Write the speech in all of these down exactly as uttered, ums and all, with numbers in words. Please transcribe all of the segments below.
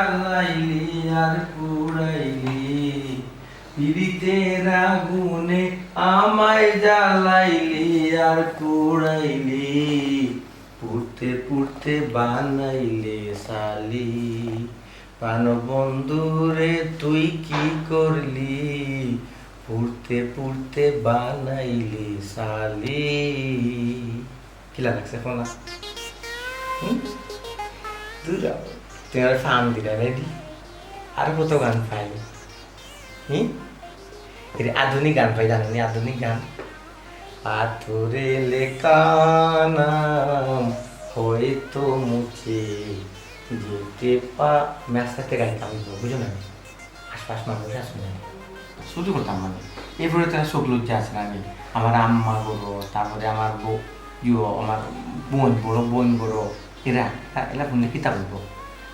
জ্বালাইলি আর পুড়াইলি, পিরিতের আগুনে আমায় জ্বালাইলি আর পুড়াইলি, পুড়তে পুড়তে বানাইলে সালি। প্রাণবন্ধুরে তুই কি করলি, পুড়তে পুড়তে বানাইলে সালি। কিলা লাগছে কও না? হুম? দূর যাও। তুমি আর ফান দিলা রে দি। আর কত গান পাই? হুম? এর আধুনিক গান পাই, জানো নি আধুনিক গান? পাথরে লেখা নাম হয়তো মুছে যেতে পা-, আমি আস্তে আস্তে গাইতাম, বুঝো না? আশপাশ মানুষ আছে না, চুরি করতাম মানে। এরপরে তারা চোখ লজ্জা আছে না, আমি, আমার আম্মা বড়, তারপরে আমার বউ, ইয়ো, আমার বোন বড়, বোন বড়, এরা, তা এলা ফোনে কিতা বলবো?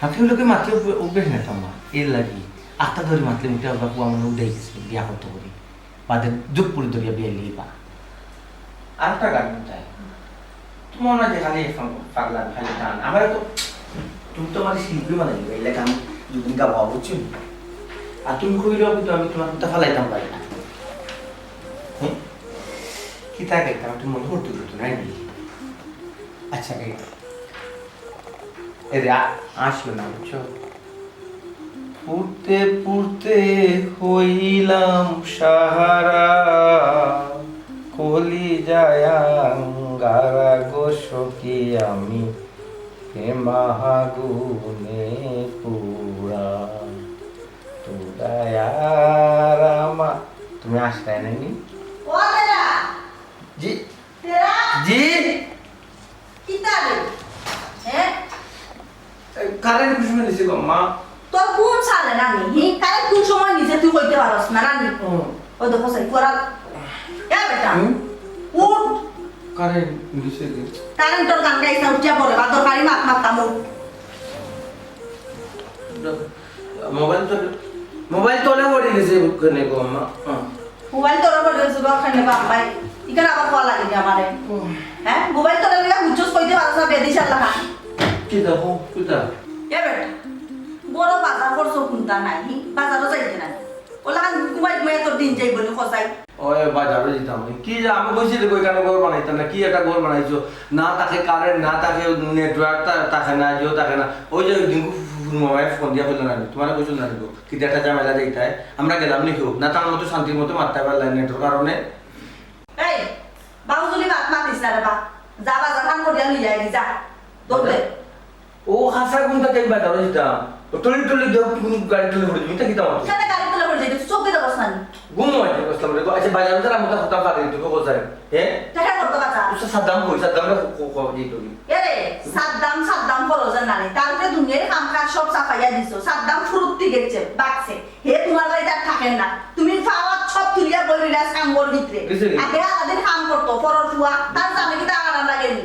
আমি কেউ লোকে মাতিয়ে অভ্যেস না তো আমার, এর লাগি। আত্মা ধরে মাতলে মুখে আবার পুয়া মনে উঠে গেছে, বিয়া করতে করি। বাদে জুপ করে ধরিয়া বিয়া লিবা। আর একটা গান চাই। তোমার না যে খালি এখন পাগলা, খালি গান। আমার তো, তুমি তো আমার শিল্পী বানাই দিবে, এলে গান দুদিন গাওয়া, বুঝছো? আর তুমি কইলেও কিন্তু আমি তোমার কথা ফালাইতাম পারি না। হ্যাঁ? কিতা গাইতাম, তুমি মনে করতে দিত নাই নি? আচ্ছা, গাই। এ রে, আ-, আসলো না, বুঝছো? পুড়তে পুড়তে হইলাম সাহারা, কলিজায় আঙ্গারা গো সখী আমি, প্রেম আগুনে পুড়া। তো দয়ার আমা-, তুমি আসলে নাকি? ও দাদা! জি? তেরা? জি? কিতা রে? হ্যাঁ? এই কারেন্ট কোন সময় নিছে গো, মা? তোর ঘুম ছাড়ে না নি? হি? কারেন্ট কোন সময় নিছে তুই কইতে পারস না, না নি? হুম। ও দেখো, সেই করা। এ বেটা, হুম? উঠ। কারেন্ট নিছে কি? কারেন্ট তোর গান গাইছা, উঠিয়া পড়ে, বা দরকারি মাত মারতাম, উঠ। মোবাইল তো, মোবাইল তলে পড়ে গেছে ওখানে গো, মা। হ্যাঁ। মোবাইল তোর উপর রয়েছে গো, খাইলে বাপ ভাই। ইখান আবার কওয়া লাগে নি আমারে? ও। হ্যাঁ? মোবাইল তোর লাগা হুজ্জত কইতে পারছ না, বেদিশার লাগা। কি দেখো, কিতা? এ বেটা, বড় বাজার করছো কুনটা নাই, হি? বাজারও যাইতে নাই। ওলা খান ঘুমাই ঘুমাই তোর দিন যাইব নি, খোঁজাই। ওই বাজারও যেতাম নি। কি যে আমি কইছি রে, ওইখানে ঘর বানাইতাম না, কি একটা ঘর বানাইছো? না থাকে কারেন্ট, না থাকে নেটওয়ার্ক, তা-, থাকে না, জিও থাকে না। ওই যে ওই দিন ফু-, ফু-, ফু-, মোবাইল ফোন দিয়া কইলো না, তোমার কইছো না, কিতা একটা ঝামেলা দেইতায়, আমরা গেলাম নি কেউ, না তার মতো শান্তির মতো মারতে পারলাম নেটর কারণে। এই, বাউজুলি মাত মাতিস না রে বা। যা বাজার খান করিয়া লইয়া আইবি, যা। দৌড় দে। ও হাসা কোনটা কেউ বাজারও যেতাম। ও টলি টলি দেও, কোন গাড়ি টলি পড়ে যাবি, তা কিতা মাতো? সেটা গাড়ি টলি পড়ে যাবি, তুই চোখে দেখোস না নি? ঘুম হয়, বসলাম রে। আচ্ছা, বাজারও তার মতো কথা পারে, তুই কোথায়? হ্যাঁ? দেখা করতো বাজার। আচ্ছা, সাদ্দাম কই? সাদ্দামরে ক-, ক-, ক-, ই করি। এরে, সাদ্দাম, সাদ্দাম করো যে নানি। তার উপরে দুনিয়ার কাম কাজ সব চাপাইয়া দিছো। সাদ্দাম ফুরুত্তি গেছে, বাঁচছে। হে তোমার বাড়িত আর থাকে না। তুমি পাওয়াত সব তুলিয়া বই রইলা সাঙ্গর ভিতরে। বুঝলি? আগে আলাদিন কাম করতো, পরর ফুয়া। তার জানে কিতা আরাম লাগে নি?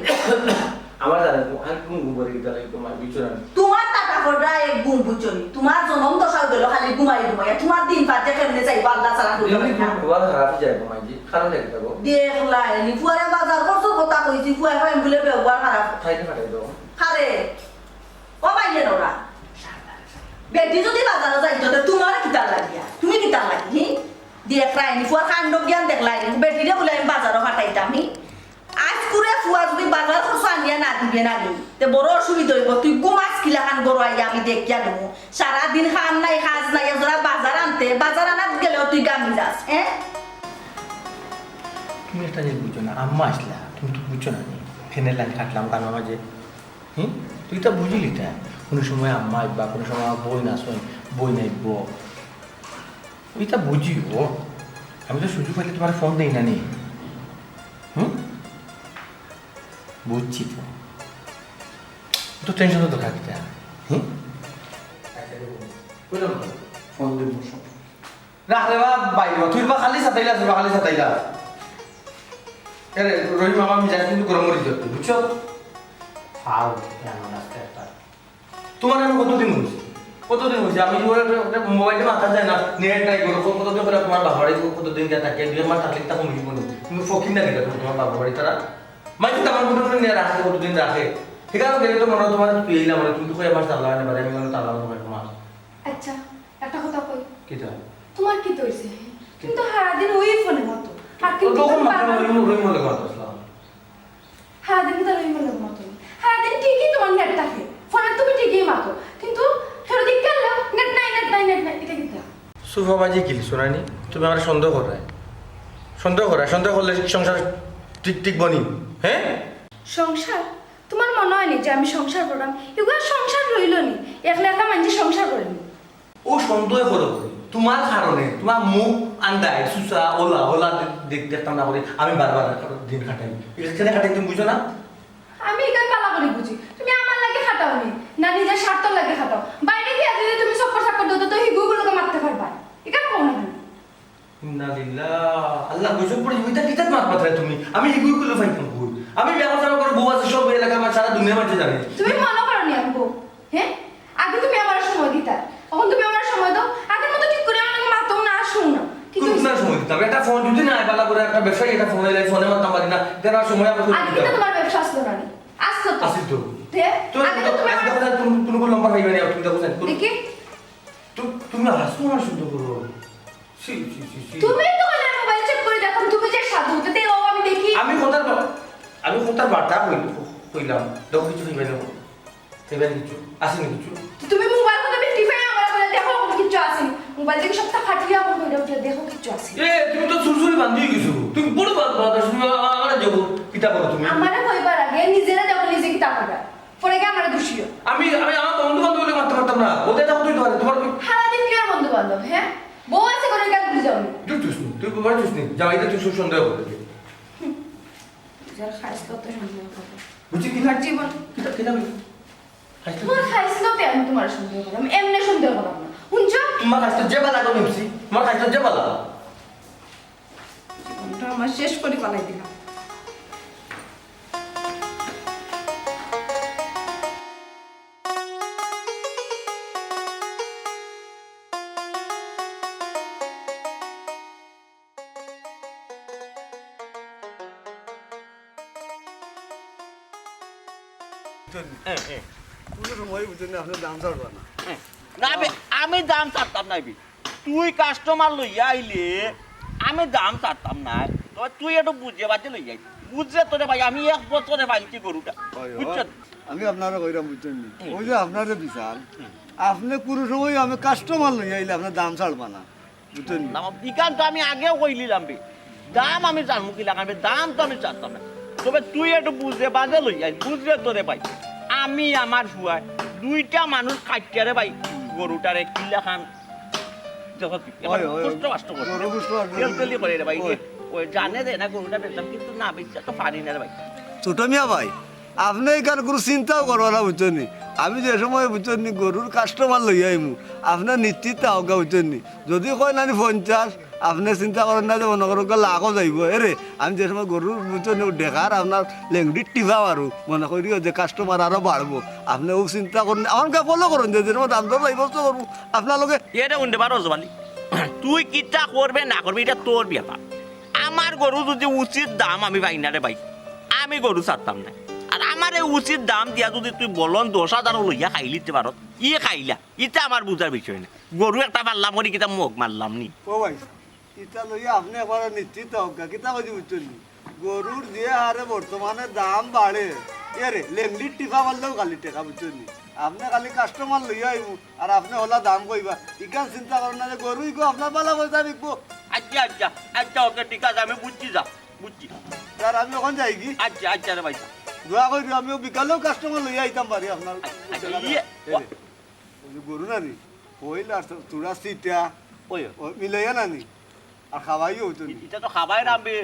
আমার জানে তো, আর কোন ঘুম করে কিতা লাগে তোমার, বুঝছো না? তোমার টাকা পড়া এক ঘুম, বুঝছো নি? তোমার জনম দশা গেল খালি ঘুমাই ঘুমাই। তোমার দিন পাতে কেমনে যাইবো, আল্লাহ ছাড়া কেউ জানে না। এমনি ঘুম ঘুমার খারাপ যাইবো, মাইজি। কারণ দেখতে পাবো। দেখলাই নি, ফুয়ারে বাজার করছো, কথা কইছি, ফুয়া ফাইন বলে ব্যবহার খারাপ। খাইতে পাঠাই দাও। খারে, ও মাইয়ে নোরা। বেটি যদি বাজারও যাইতো, তে তোমার কিতার লাগিয়া? তুমি কিতার লাগি, হি? দেখলাই নি, ফুয়ার কাণ্ড জ্ঞান দেখলাই নি, বেটিরে বলে আমি বাজারও পাঠাইতাম, হি? আইজ করে ফুয়া যদি বাজার খরচ আনিয়া না দিবে না নি, তে বড় অসুবিধা হইব। তুই ঘুমাস কিলাখান ঘরো আইয়া আমি দেখিয়া দেবো। সারাদিন খান নাই, কাজ নাই, এজরা বাজার আনতে, বাজার আনাত গেলেও তুই গামি যাস, হ্যাঁ? তুমি একটা জিনিস বুঝছো না, আম্মা আসলা, তুমি তো বুঝছো না নি, ফ্যানের লাইন কাটলাম কারণ মাঝে, হুম? তুই তো বুঝিলি তা, কোনো সময় আম্মা আইবা, কোনো সময় আমার বই না শুন, বই নাইব, তুই তা বুঝিও, আমি তো সুযোগ পাইলে তোমার ফোন দেই না নি, হুম? বুঝছি তো, তো টেনশন তো দরকার কিতা, হুম? বুঝলাম তো, ফোন দিব। রাখ রে বা, বাইরে বা, তুই বা খালি সাতাইলা, তুই বা খালি সাতাইলা। এরে, রহিম, আমার মিজাজ কিন্তু গরম করে দিতে, বুঝছো? ফাউল, এমন আস্তে একটা। তোমার আমি কতদিন হয়েছে? কতদিন হয়েছে? আমি তোমার একটা, একটা মোবাইলে মাথা যায় না, নেট নাই, গরম, কত-, কতদিন করে তোমার বাবার বাড়ি, কতদিন গিয়ে থাকে, দুই মাস থাকলে কিতা কমিয়ে বলো? তুমি ফকির না কিতা তোমার বাবার বাড়ি তারা? মাইকে তো আমার কোনো নিয়ে রাখে, কতদিন রাখে? এখানে গেলে তো মনে হয় তোমার তুই এলাম, মানে তুমি তো কই আমার তালা আনে বাড়ি, আমি মানে তালা আনবো এক মাস। আচ্ছা, একটা কথা কই, কিটা? তোমার কিতা অইছে? তুমি তো সারাদিন ওই ফোনে মাতো, আর ও কিন্তু তখন তুমি মাত্র বারবার রহিম রহিম বলে কথা আসলাম। সারাদিন তো রহিমর লগে মাতো, সারাদিন ঠিকই তোমার নেট থাকে, ফোনে তুমি ঠিকই মাতো, কিন্তু ফেরত দিকে আনলে নেট নাই, নেট নাই, নেট নাই, এটা কিতা? সুফা বাজি কিল শোনানি, তুমি আমার সন্দেহ করায়, সন্দেহ করায়, সন্দেহ করলে সংসার ঠিক ঠিক বনি, হ্যাঁ? সংসার? তোমার মনে অয়নি যে আমি সংসার করলাম? এগুলো সংসার রইল নি, একলা একলা মানুষ সংসার করেনি। ও সন্দেহ করো, তোমার কারণে তোমার মুখ আন্দায় সুসা ওলা ওলা দেখতে একটা না করে আমি বারবার দিন কাটাই। এখানে কাটাই তুমি বুঝো না? আমি এখানে পালা করি বুঝি, তুমি আমার লাগে খাটাও নি, না নিজের স্বার্থ লাগে খাটাও। বাইরে গিয়া যদি তুমি চক্কর চক্কর দাও, তো হিগুগুলোকে মারতে পারবা। এখানে কম না। ইন্না লিল্লাহ, আল্লাহ গজব পড়ে, ওইটা কিতাব মাত মাত্রায় তুমি? আমি হিগুগুলো পাইতাম কই? আমি ব্যবসা করে বউ আছে, সব এলাকার মাঝে, সারা দুনিয়ার মাঝে জানে। তুমি মনে করো নি আমি বউ? হ্যাঁ, আগে তুমি আমার সময় দিতা, এখন তুমি আমার সময় দাও। আগের মতো ঠিক করে আমার লগে মাতো না, আসো না। ঠিক কোন আছে? কোন সময় দিতাম? একটা ফোন যদি না পালা করে একটা ব্যবসায়ী একটা ফোন এলে ফোনে মারতাম পারি না, কেন আর সময় আমার আগে কিন্তু তোমার ব্যবসা আসলো না নি? আসলো তো। আসিল তো। তে? তুমি আগে তো তুমি আমার তুমি কোনো নম্বর পাইবে না, তুমি দেখো সেন। দেখি। তুমি তুমি আসো না শুধু করো। ছি, ছি, ছি, ছি। তুমি তো মানে মোবাইল চেক করে দেখো, তুমি যে সাধু, তে ও আমি দেখি। আমি কথার বা- আমি কথার বার্তা কই- কইলাম, দেখো কিছু হইবে না, হইবে না কিছু, আসেনি কিছু। তুমি মোবাইল কথা বেটি ভাই আমার বলে দেখো, কোনো কিছু আসেনি। মোবাইল থেকে সবটা ফাটিয়ে আমার বইটা উঠে দেখো, কিছু আসেনি। এ, তুমি তো চুরচুরি বান্ধি গেছো, তুমি বড় বাদ বাদ, তুমি আমার যাবো, কিতা করো তুমি? আমারে কইবার আগে নিজেরা দেখো, নিজে কিতা করবা, পরে গিয়ে আমারে দুষিও। আমি আমি আমার বন্ধু বান্ধব বলে মারতে পারতাম না, ওদের তখন তুই ধরে তোমার সারাদিন কি আর বন্ধু বান্ধব, হ্যাঁ? বউ আছে করে গেল বুঝাও। তুই তুই শুন, তুই বাবা তুই শুন, যা এটা তুই সব সন্দেহ করতে। যার খাইস কত সন্দেহ করো। বুঝছি কি তোমার জীবন, কিতা কিতা বলি? খাইতে তোমার খাইস লোকে আমি তোমার সন্দেহ করলাম, এমনি সন্দেহ করলাম না। শুনছো? তোমার খাইতে যে বালা করে নিছি, তোমার খাইতে যে বালা। জীবনটা আমার শেষ করে পালাই দিলাম। কোনো সময় বুঝছেন না, আপনি দাম ছাড়বা না। না বে, আমি দাম ছাড়তাম না বে। তুই কাস্টমার লইয়া আইলে আমি দাম ছাড়তাম না। তবে তুই একটু বুঝে বাজে লইয়া আইস। বুঝলে তোরে ভাই, আমি এক বছরে পাইছি গরুটা। হয়, হয়। বুঝছেন? আমি আপনারে কইরাম, বুঝছেন নি? ওই যে আপনারে বিশাল, আপনি কোনো সময় আমি কাস্টমার লইয়া আইলে আপনার দাম ছাড়বা না, বুঝছেন নি? না, ইখান তো আমি আগেও কইলিলাম বে। দাম আমি জানমু কি লাগাবে, দাম তো আমি ছাড়তাম না। তবে তুই একটু বুঝে বাজে লইয়া আইস, বুঝলে তোরে ভাই। আমি আমার ফুয়ায় দুইটা মানুষ খাইতে রে ভাই, গরুটারে কিলাখান দেখো কি, এবার ওই, ওই, কষ্ট কষ্ট করে। গরু কষ্ট কষ্ট তেল তেলি করে রে ভাই, ওই। ওই জানে দে না গরুটা বেচতাম, কিন্তু না বেচতে তো পারি না রে ভাই। ছোট মিয়া ভাই, আপনি এখান কোনো চিন্তাও করবা না, বুঝছেন নি? আমি যে সময়, বুঝছেন নি, গরুর কাস্টমার লইয়া আইমু, আপনার নিশ্চিত থাকউক্কা, বুঝছেন নি? যদি কয় নানি পঞ্চাশ, আপনি চিন্তা করেন না যে মনে করো লাখও যাইব। এরে, আমি যে সময় গরুর, বুঝছেন নি, ডেকার আপনার লেংড়ির টিপা মারু, মনে করিও যে কাস্টমার আরো বাড়বো। আপনি ও চিন্তা করেন, আমার কা ফলো করেন যে যে সময় দাম দর যাইব, তো করবো আপনার লগে। এটা উঠতে পারো জবালি, তুই কিতা করবে না করবে এটা তোর ব্যাপার। আমার গরু যদি উচিত দাম আমি পাই না রে ভাই, আমি গরু ছাড়তাম না। আর আমার এই উচিত দাম দিয়া যদি তুই বলন দশ হাজারও লইয়া খাইলিতে পারো, ইয়ে খাইলা, ইটা আমার বুঝার বিষয় না। গরু একটা পাললাম করি কিতা মগ মারলাম নি। ও ভাই, ইটা লইয়া আপনি একবার নিশ্চিত থাকউক্কা, কিতা কইছি বুঝছেন নি? গরুর যে হারে বর্তমানে দাম বাড়ে, এরে লেংড়ির টিপা মারলেও খালি টেকা, বুঝছেন নি? আপনি খালি কাস্টমার লইয়া আইবো, আর আপনি হলা দাম কইবা। ইখান চিন্তা করেন না যে গরু ইগো আপনার বালা পয়সা বিকবো। আচ্ছা আচ্ছা আচ্ছা, ওকে, ঠিক আছে, আমি বুঝছি, যা বুঝছি। আর আমি ওখান যাই কি? আচ্ছা আচ্ছা রে ভাই। দোয়া করি আমি বিকালেও কাস্টমার লইয়া আইতাম পারি আপনার। আচ্ছা, ইয়ে, এরে, ওই যে গরু না নি, পয়লা থুড়া সিটা, ওই, ও মিলাইয়া না নি, আর খাওয়াইও হইতো নি। এটা তো খাবাই রামবে।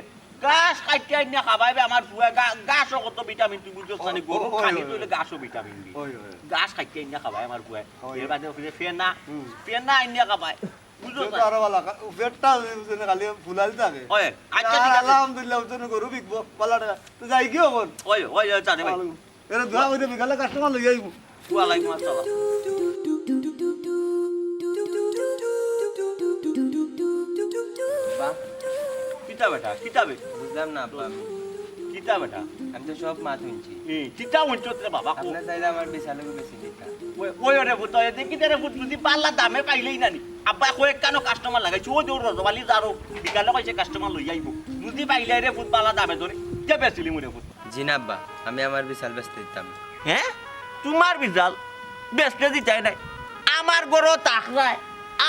ঘাস কাটিয়া আনিয়া খাবাইবে আমার ফুয়া, ঘা- ঘাসও কত ভিটামিন তুই বুঝছস না নি? গরু ও, ও, খানি ও, তুইলে ঘাসও ভিটামিন দি। ওই, ওই। ঘাস কাটিয়া আনিয়া খাবাই আমার ফুয়া। ওই। এর বাদে ওখানে ফেনা, হুম। ফেনা আনিয়া খাবাই। বুঝছস পেটটা না? আরো ভালা, পেটটা যেন খালি ফুলাইল থাকে। ওই, আচ্ছা, ঠিক আছে। আলহামদুলিল্লাহ, ওই জন্য গরু বিকবো, পালা টাকা। তো যাই কি এখন? ওই, ওই, ওই, জানে ভাই। এরে দোয়া করি বিকালে কাস্টমার লইয়া আইবো। ওয়ালাইকুম আসসালাম। বাহ, কিতা বেটা, কিতা বে? বুঝলাম না আব্বা আমি। কি কিতা বেটা? আমি তো সব মাত হুনছি। এ, কিতা হুনছত রে বাবা, কও। আপনে চাইলে আমার বিশালগু বেচি দিতা। ওই, ওই রে পুত, ওই দেখিতে রে পুত, যদি পাল্লা দামে পাইলেই না নি। আব্বা কয়েকখানো কাস্টমার লাগাইছে, ও যে ও রজবালি যারও বিকালে কইছে কাস্টমার লই আইবো। যদি পাইলে রে পুত পাল্লা দামে ধরে, কে বেচিলিমু রে পুত? জি না আব্বা, আমি আমার বিশাল বেচতে দিতাম না। হ্যাঁ? তুমার বিশাল বেচতে দিতায় নায়? আমার ঘরো থাকরায়,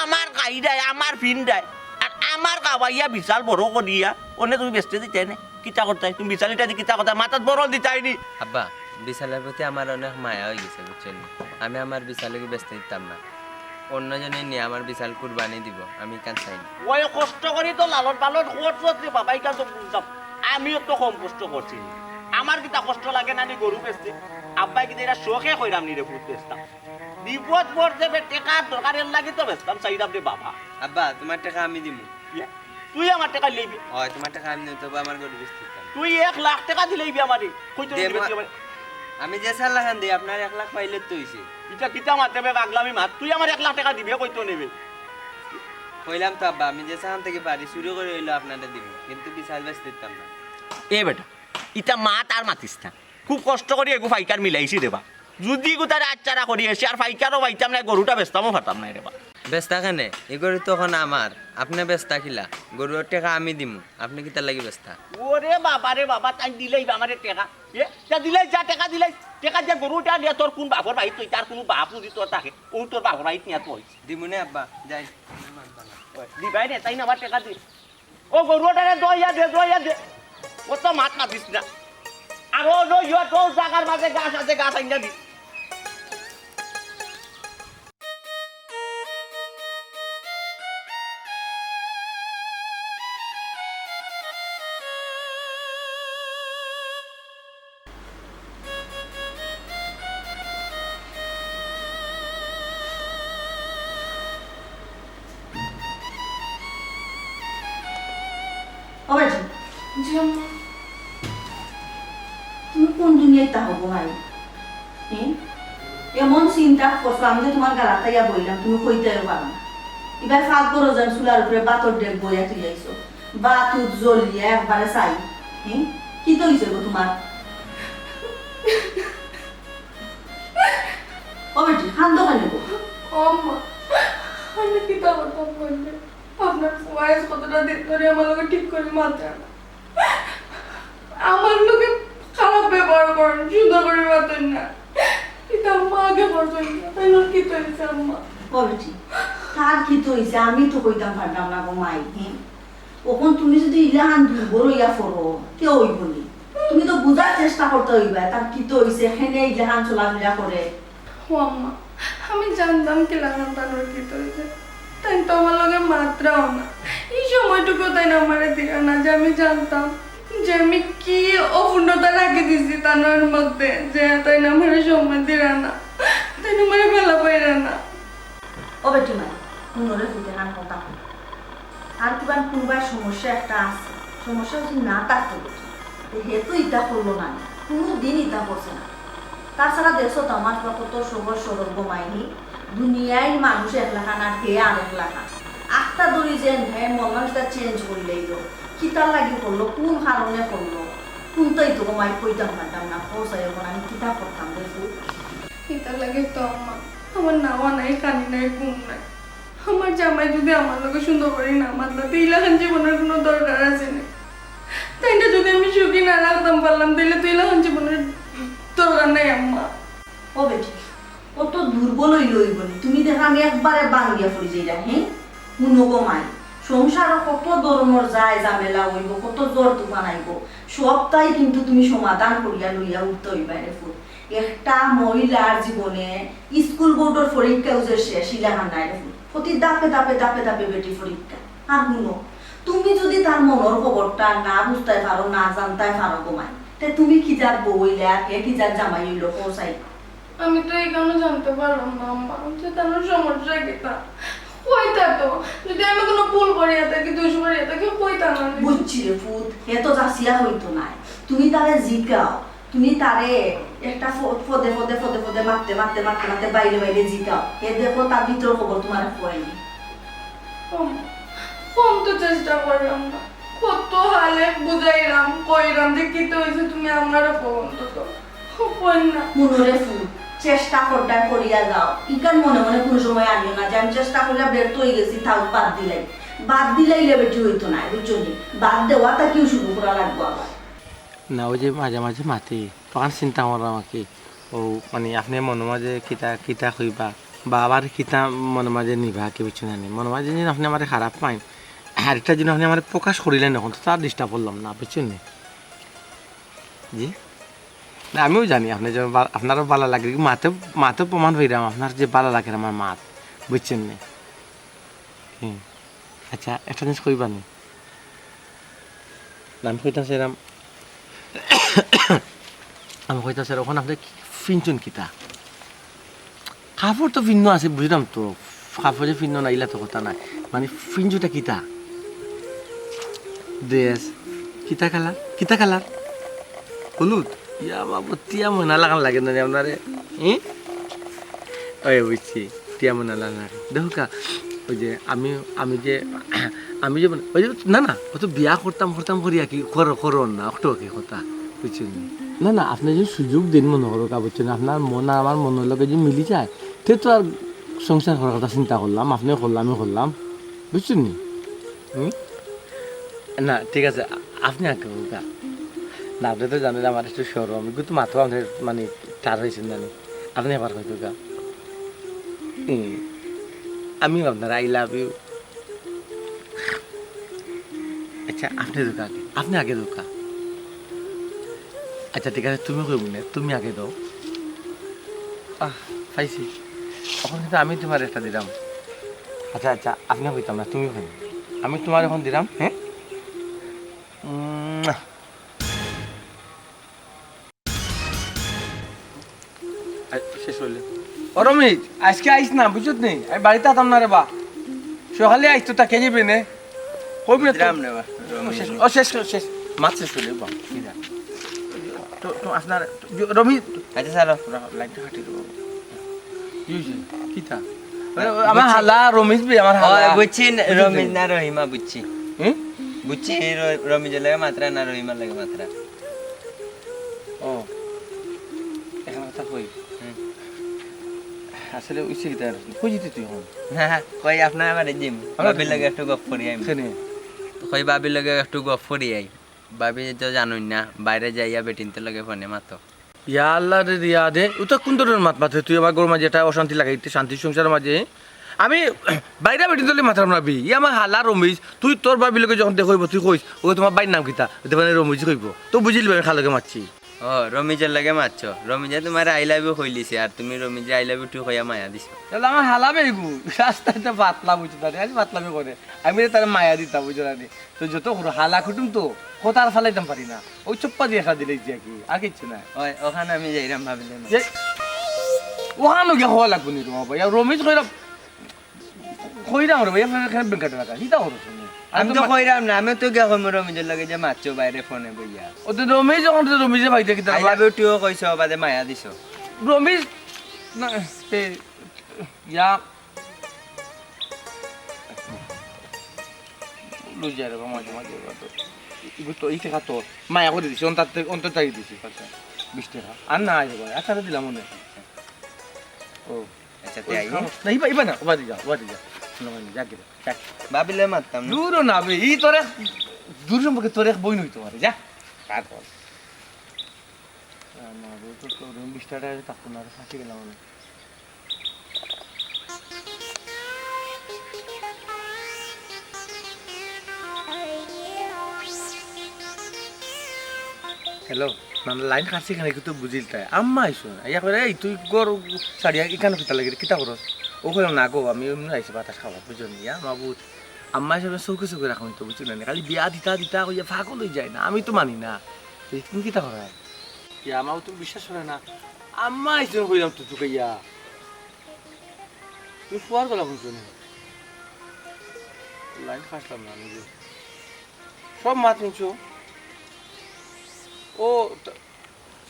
আমার খাইরায়, আমার ফিন্দায়, আর আমার খাওয়াইয়া বিশাল বড় করিয়া অনে তুমি বেচতে দিতায় নায়? কিতা করতায়? তুমি বিশাল ইটা দি কিতা করতায়? মাথাত বরল দিতায় নি? আব্বা, বিশালর প্রতি আমার অনেক মায়া অইগেছে, বুঝছইন নি? আমি আমার বিশালগু বেচতে দিতাম না। অন্য জনে নিয়া আমার বিশাল কুরবানি দিবো, আমি ইখান চাই না। ওই কষ্ট করি তো লালন পালন করছত রে বাবা, ইখান তো বুঝলাম। আমিও তো কম কষ্ট করছি। আমার কিতা কষ্ট লাগে না নি গরু বেচতে? আব্বায় কিতা ইটা শখে কইরাম নি রে পুত বেচতাম। বিপদ পড়ছে বে, টেকার দরকার, এর লাগি তো বেচতাম চাইরাম রে বাবা। আব্বা, তুমার টেকা আমি দিমু। ইয়ে, তুই আমার টেকা লইবি? অয়, তুমার টেকা আমি দিমু, তবু আমার গরু বেচতে দিতাম। তুই এক লাখ টেকা দিলাইবি আমারে, কইতো দে নিবি মা-, তুই আমারে। আমি যে চার লাখ আন দেই, আপনার এক লাখ পাইলে তো অইছে। ইটা কিতা মাতে বে, পাগলামি মাত। তুই আমার এক লাখ টেকা দিবি, কইতো নিবি। কইলাম তো আব্বা, আমি যে চান থাকি পারি চুরি করি অইলেও আপনারে দিমু, কিন্তু বিশাল বেচতে দিতাম না। এ বেটা, ইতা মাত আর মাতিস না। খুব কষ্ট করি এগু পাইকার মিলাইছি রে বা। যদি গুতারে আচ্ছারা করি এসে আর পাইকারও পাইতাম না, গরুটা বেচতামও পারতাম না রে বা। বেচতা কেনে? ই গরু তো অখন আমার। আপনে বেচতা কিলা? গরুর টেকা আমি দিমু। আপনে কিতার লাগি বেচতা? ওরে বাবা রে বাবা, তাইন দিলাইবা আমারে টেকা। এ, তা দিলাই যা, টেকা দিলাই। টেকা দিয়া গরুটা নিয়া তোর কুন বাপর বাড়িত থইতে, আর কুনু বাপ যদি তোর থাকে, অউ তোর বাপর বাড়িত নিয়া থইস। দিমু নে আব্বা, যাই। ওই, দিবায় নে, তাইন আবার টেকা দি। ও গরুটারে দইয়া দে, দইয়া দে। অত মাত মাতিস না। আর ও লই, ও তো জাগার মাঝে ঘাস আছে, ঘাস আইনা দি। ও বেটি, জি আম্মা। তুমি কুন দুনিয়াত থাকো গো মাই? হুম? এমন চিন্তা করছো, আমি যে তুমার গালাত আইয়া বইলাম, তুমি কইতেও পারো না। ইবার ফাঁক করো যেন চুলার উপরে ভাতর ডেগ বইয়া তুই আইছো। ভাত উত জ্বলিয়া একবারে ছাই। হুম? কিতা অইছে গো তুমার? ও বেটি, কান্দো কেনে গো? ও আম্মা, আমি কিতা করতাম কইলে? আপনার ফুয়ায় কতটা দিন ধরি আমার লগে ঠিক করি মাতরা না। আমার লগে খারাপ ব্যবহার করইন, সুন্দর করি মাতইন না। ইতা আম্মা আগে করছইন না, তাইন কিতা অইছে আম্মা? ও বেটি, তার কিতা অইছে? আমি তো কইতাম পারতাম না গো মাই, হুম? অখন তুমি যদি ইলাখান দুর্বল অইয়া পড়ো, তে অইবো নি? তুমি তো বুঝার চেষ্টা করতে অইবা, তার কিতা অইছে, কেনে ইলাখান চলাফেরা করে। ও আম্মা, আমি জানতাম কিলাখান তানর কিতা অইছে। তাইন তো আমার লগে মাতরাও না। ই সময়টুকু তাইন আমারে দিরা না যে আমি জানতাম যে আমি কি অপূর্ণতা রাখি দিছি তানর মধ্যে, যে তাইন আমারে সময় দিরা না, তাইন আমারে ভালা পাইরা না। ও বেটি মাই, হুনো রে ফুত, এখান কথা। আর কিবা কুনবা সমস্যা একটা আছে, সমস্যা যদি না থাকতো বেটি, তে হে তো ইতা করলো না, কুনু দিন ইতা করছে না। তাছাড়া দেখছো তো আমার ফুয়া কত সহজ সরল গো মাইনি, দুনিয়ার মানুষ এক লাখান আর হে আর এক লাখান। আখতা ধরি যেন হে মন মানসিকতা চেঞ্জ করিলাইলো, কিতার লাগি করলো, কুন কারণে করলো, কুনটাই তো গো মাই কইতাম পারতাম না। কও চাই অখন আমি কিতা করতাম রে ফুত? ইতার লাগি তো আম্মা, আমার নাওয়া নাই, খানি নাই, ঘুম নাই। আমার জামাই যদি আমার লগে সুন্দর করি না মাতলা, তে ইলাখান জীবনর কুনু দরকার আছে নি? তাইনরে যদি আমি সুখী না রাখতাম পারলাম, তাইলে তো ইলাখান জীবনর দরকার নাই আম্মা। ও বেটি, অত দুর্বল অইলে অইবো নি? তুমি দেখো আমি একবারে ভাঙ্গিয়া পড়ি যাইরাম, হে? হুনো গো মাই, সংসারো কত ধরনর যায় ঝামেলা অইবো, কত ঝড় তুফান আইবো, সবটাই কিন্তু তুমি সমাধান করিয়া লইয়া উঠতে অইবা রে ফুত। একটা মহিলার জীবনে স্কুল বোর্ডর পরীক্ষাও যে শেষ, ইলাখান নায় রে ফুত। প্রতি ধাপে ধাপে, ধাপে ধাপে বেটি পরীক্ষা। আর হুনো, তুমি যদি তার মনর খবরটা না বুঝতায় পারো, না জানতায় পারো গো মাই, তে তুমি কি জাত বউ অইলা, আর হে কি জাত জামাই অইলো, কও চাই? আমি তো ইখানও জানতে পারলাম না আম্মা, যে তানর সমস্যা কিতা। কইতা তো, যদি আমি কুনু ভুল করিয়া থাকি, দোষ করিয়া থাকি, কইতা না নি? বুঝছি রে ফুত, হে তো যাচিয়া কইতো নায়। তুমি তারে জিকাও, তুমি তারে একটা ফ-, ফদে ফদে ফদে ফদে মাততে মাততে মাততে মাততে বাইরে বাইরে জিকাও। হে দেখো তার ভিতর খবর তুমারে কয় নি। কম, কম তো চেষ্টা করলাম না। কত হালে বুঝাইরাম, কইরাম যে কিতা অইছে, তুমি আমারে কও অন্তত। কইন না। মনরে ফুল, চেষ্টা করতায় করিয়া যাও। ইখান মনে মনে কুনু সময় আনিও না যে আমি চেষ্টা করিয়া ব্যর্থ অইগেছি, থাউক, বাদ দিলাই। বাদ দিলাইলে বেটি অইতো নায়, বুঝছো নি? বাদ দেওয়া থাকিও শুরু করা লাগবো আবার। না, অউ যে মাঝে মাঝে মাতে, তখন চিন্তা করলাম আর কি, অউ মানে আপনে মনর মাঝে কিতা কিতা কইবা, বা আবার কিতা মনর মাঝে নিবা কি, বুঝছো না নি? মনর মাঝে যেন আপনে আমারে খারাপ পাইন, আর একটা যেন আপনে আমারে প্রকাশ করিলেন, অখন তো আর disturb করলাম না, বুঝছো নি? জি? না, আমিও জানি আপনে যে বা-, আপনারও ভালা লাগে, মাতে, মাতে প্রমাণ পাইরাম আপনার যে ভালা লাগের আমার মাত, বুঝছইন নি? হুম। আচ্ছা, একটা জিনিস কইবা নি? না, আমি কইতাম চাইরাম, আমি কইতাম চাইরাম, অখন আপনে কি ফিনছইন কিতা? কাপড় তো ফিন্দা আছে, বুঝলাম তো, কাপড় যে ফিন্দা না, ইলা তো কথা নায়। মানে, ফিনছইনটা কিতা? Dress। কিতা colour? কিতা colour? হলুদ? ইয়া বাবা, টিয়া ময়না লাখান লাগে না রে আপনারে? হুম? ওই বুঝছি, টিয়া ময়না লাখান লাগে। দেখো কা, ওই যে আমি, আমি যে, আমি যে মানে, ওই যে, না, না, অত বিয়া করতাম, করতাম করিয়া কি, করো, করো না, অত কি কথা, বুঝছইন নি? না, না, আপনে যে সুযোগ দেইন মনে করো কা, বুঝছইন নি? আপনার মন আর আমার মনর লগে যে মিলি যায়, তে তো আর সংসার করার কথা চিন্তা করলাম, আপনেও করলাম, আমিও করলাম, বুঝছইন নি? হুম? না, ঠিক আছে, আ-, আপনে আগে কউক্কা। না, আপনে তো জানইন আমার একটু শরম, একটু মাততাম, আপনে মানে ঠার অইছইন না নি। আপনে একবার কউক্কা। হুম, আমি আপনারে I love you। আচ্ছা, আপনে কউক্কা আগে, আপনে আগে কউক্কা। আচ্ছা, ঠিক আছে, তুমি কইবা না, তুমি আগে দেও। আহ, পাইছি। অখন কিন্তু আমি তুমারে একটা দিলাম। আচ্ছা, আচ্ছা, আপনে কইতাম না, তুমি কইন। আমি তুমারে অখন দিলাম, হ্যাঁ? উম, আ, শেষ অইলে। ও রমিজ, আইজকে আইস না, বুঝছত নি? আমি বাড়িত আতাম না রে বা। সকালে আইস তো, তাকে যাবে নে। কইবে তো। বুঝলাম না বা। ও শেষ, ও শেষ, শেষ। মাত শেষ অইলে বা। কি যা। তো, তো আপনার, তো, রমিজ। আচ্ছা, স্যার, আপনার লাইনটা কাটি দেবো। কি অইছে? কিতা? আরে, আমার হালা, রমিজ ভাই, আমার হালা। ওই, বুঝছি, বুঝছি। রমিজ না রহিমা, বুঝছি। হুম? বুঝছি, র-, রমিজর লগে মাতরা না রহিমার লগে মাতরা। ও, এখন কথা কই। হুম। আসলে অইছে কিতা, কই যিতে তুই এখন? না, কই আপনার বাড়ি যিমু। ভাবির লগে একটু গপ করি আইমু। কেনে? কই ভাবির লগে একটু গপ করি আই। ভাবি তো জানইন না, বাইরে যাইয়া বেটিন্তর লগে ফোনে মাতো। ইয়া আল্লাহ রে, রিয়া দে, অতা কুন ধরনর মাত মাতে তুই? আমার ঘরর মাঝে একটা অশান্তি লাগাইতে, শান্তির সংসারর মাঝে। আমি বাইরে বেটিন্তর লগে মাতরাম না বি, ই আমার হালা রমিজ, তুই তোর ভাবির লগে যখন দেখা অইবো তুই কইস, "ও তুমার ভাইর নাম কিতা?" অইতে পারে রমিজ কইবো, তো বুঝিলিবে আমি কার লগে মাতছি। ও, রমিজর লগে মাতছো, রমিজে তুমারে I love you কইলিছে, আর তুমি রমিজরে I love you too কইয়া মায়া দিছো। তাইলে আমার হালা বেগু, রাস্তায় তো পাতলা বুঝছো না, আজ পাতলামি করে, আমি তারে মায়া দিতাম বুঝছো না। তো যত করো, হালা কুটুম তো, কথা আর ফালাইতাম পারি না। ওই চুপ্পা দিয়া একটা দিলে যে কি, আর কিচ্ছু না। ওই, ওখানে আমি যাইরাম ভাবিলে না। যে, ওখানে গিয়া কওয়া লাগবো নি রে বাবা? ইয়া রমিজ কইরাম, কইরাম রে ভাই, আপনার এখানে বেঙ্কাটা রাখা, কিতা করো তুমি? আমি তো কইরাম না, আমি তো গিয়া কইমু রমিজর লগে যে মাতছো বাইরে ফোনে বইয়া। ও তো রমিজ, যখন তো রমিজে ভাই দেখি I love you too কইছো, বাদে মায়া দিছো। রমিজ, না, এ, ইয়া, লই যায় রে বা মাঝে মাঝে এবার তো। এগুলো তো এই টাকা তো মায়া করে দিছি, অন্তর থেকে, অন্তর থেকে দিছি পয়সা। বিশ টাকা। আর না, আয় রে বা, আচ্ছা, দিলাম মনে হয়। ও। আচ্ছা, তে ওই আই। খাও। না, ইবা, ইবা না, ওবা দি যা, ওবা দি যা। না, মানে, যা গেলে, যা। ভাবিলে মারতাম না। দূরও না বে, ই তোরে দূর সম্পর্কে তোর এক বই নই তোমার, যা। তারপর। আমার বউ তো, তো বিশ টাকা থাকতো না, ফাঁসি গেলাম আমি। হ্যালো, না, না, লাইন কাটছে কেনে, কিন্তু বুঝিল তাই। আম্মা আইসো না, ইয়া করে, "এই, তুই ঘর ছাড়িয়া ইখানো কিতা লাগে রে? কিতা করস?" ও কইলাম, "না গো, আমি এমনি আইছি বাতাস খাবার, বুঝছো নি? ইয়া, মাবুদ।" আম্মা হিসাবে চৌকে চৌকে রাখুন তো, বুঝছো না নি? খালি বিয়া দিতা দিতা কইয়া পাগল অই যায় না, আমি তো মানি না। তো তুমি কিতা করায়? ইয়া, মাবুদ, তুমি বিশ্বাস করে না। আম্মা আইসো কইলাম তো চুকাইয়া। তুমি ফুয়ার গলা শুনছো নি? লাইন কাটলাম না আমি যে। সব মাত শুনছো? ও, ত-,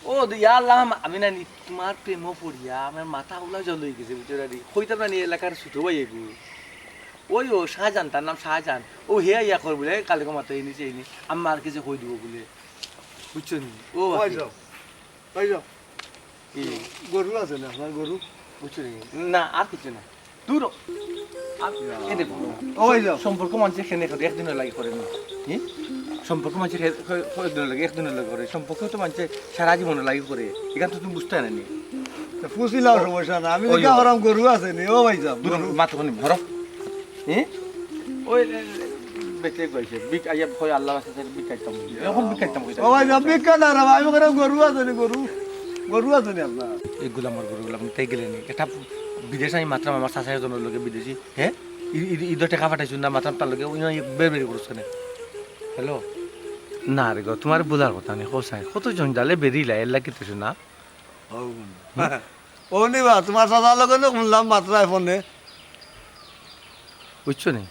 ও, দে-, ইয়া আল্লাহ, আম-, আমি না নি, তোমার প্রেমও পড়িয়া আমার মাথা উলা জল অই গেছে, বুঝছো না নি? কইতাম না নি এলাকার ছোট ভাই এগু। ওই ও শাহজাহান, তার নাম শাহজাহান। ও হে আইয়া কর বুলে, "কালকে মাত্র এই নিচে এই নি, আম্মা আর কিছু কই দিব" বুলে। বুঝছো নি? ও ওই আচ্ছা। যাও, ওই যাও। কি? গরু আছে না আপনার গরু? বুঝছো নি? না, আর কিছু না। দূর হ। আর এই দেখো, ওই যাও। সম্পর্ক মানষে কেনে করে, একদিনর লাগি করে না। হুম? সম্পর্ক মানষে কে-, কে-, কয়েকদিনর লাগি, একদিনর লাগি করে। সম্পর্ক তো মানষে সারা জীবনর লাগি করে। এখান তো তুমি বুঝতে না নি। তো ফুসিলাও সমস্যা না। আমি ওই দেখা যাও। হরাম গরু আছে নি, ও ভাই সাহেব, দূর হ, গরু। মাত হনি, হরো। হুম? ওই, এ, বেঁচে গেছে। বিক-, আইয়া কয় আল্লাহ আছে, স্যার, বিক খাইতাম। এখন বিক খাইতাম কইতা। ও ভাই সাহেব, বিক না রে ভাই, আমি করে গরু আছে নি, গরু। গরু আছে নি আপনার? এই গোলামর গরু, গোলাম তাই গেলে নি। এটা বিদেশ আমি মাত্রাম আমার চাচা একজনের লগে বিদেশি, হ্যাঁ? ই-, ই-, ইদো টেকা পাঠাইছু না, মাত্রাম তার লগে, ওই, ওই, বের বের করছ কেনে? হ্যালো? না রে গো, তোমার বুঝার কথা নেই, হোসাইন। কত জঞ্জালে বেরিলা, এর লাগি তো না। ও হুম? ও নি বা, তোমার চাচার লগে না শুনলাম মাত্রায় ফোনে। বুঝছো নি?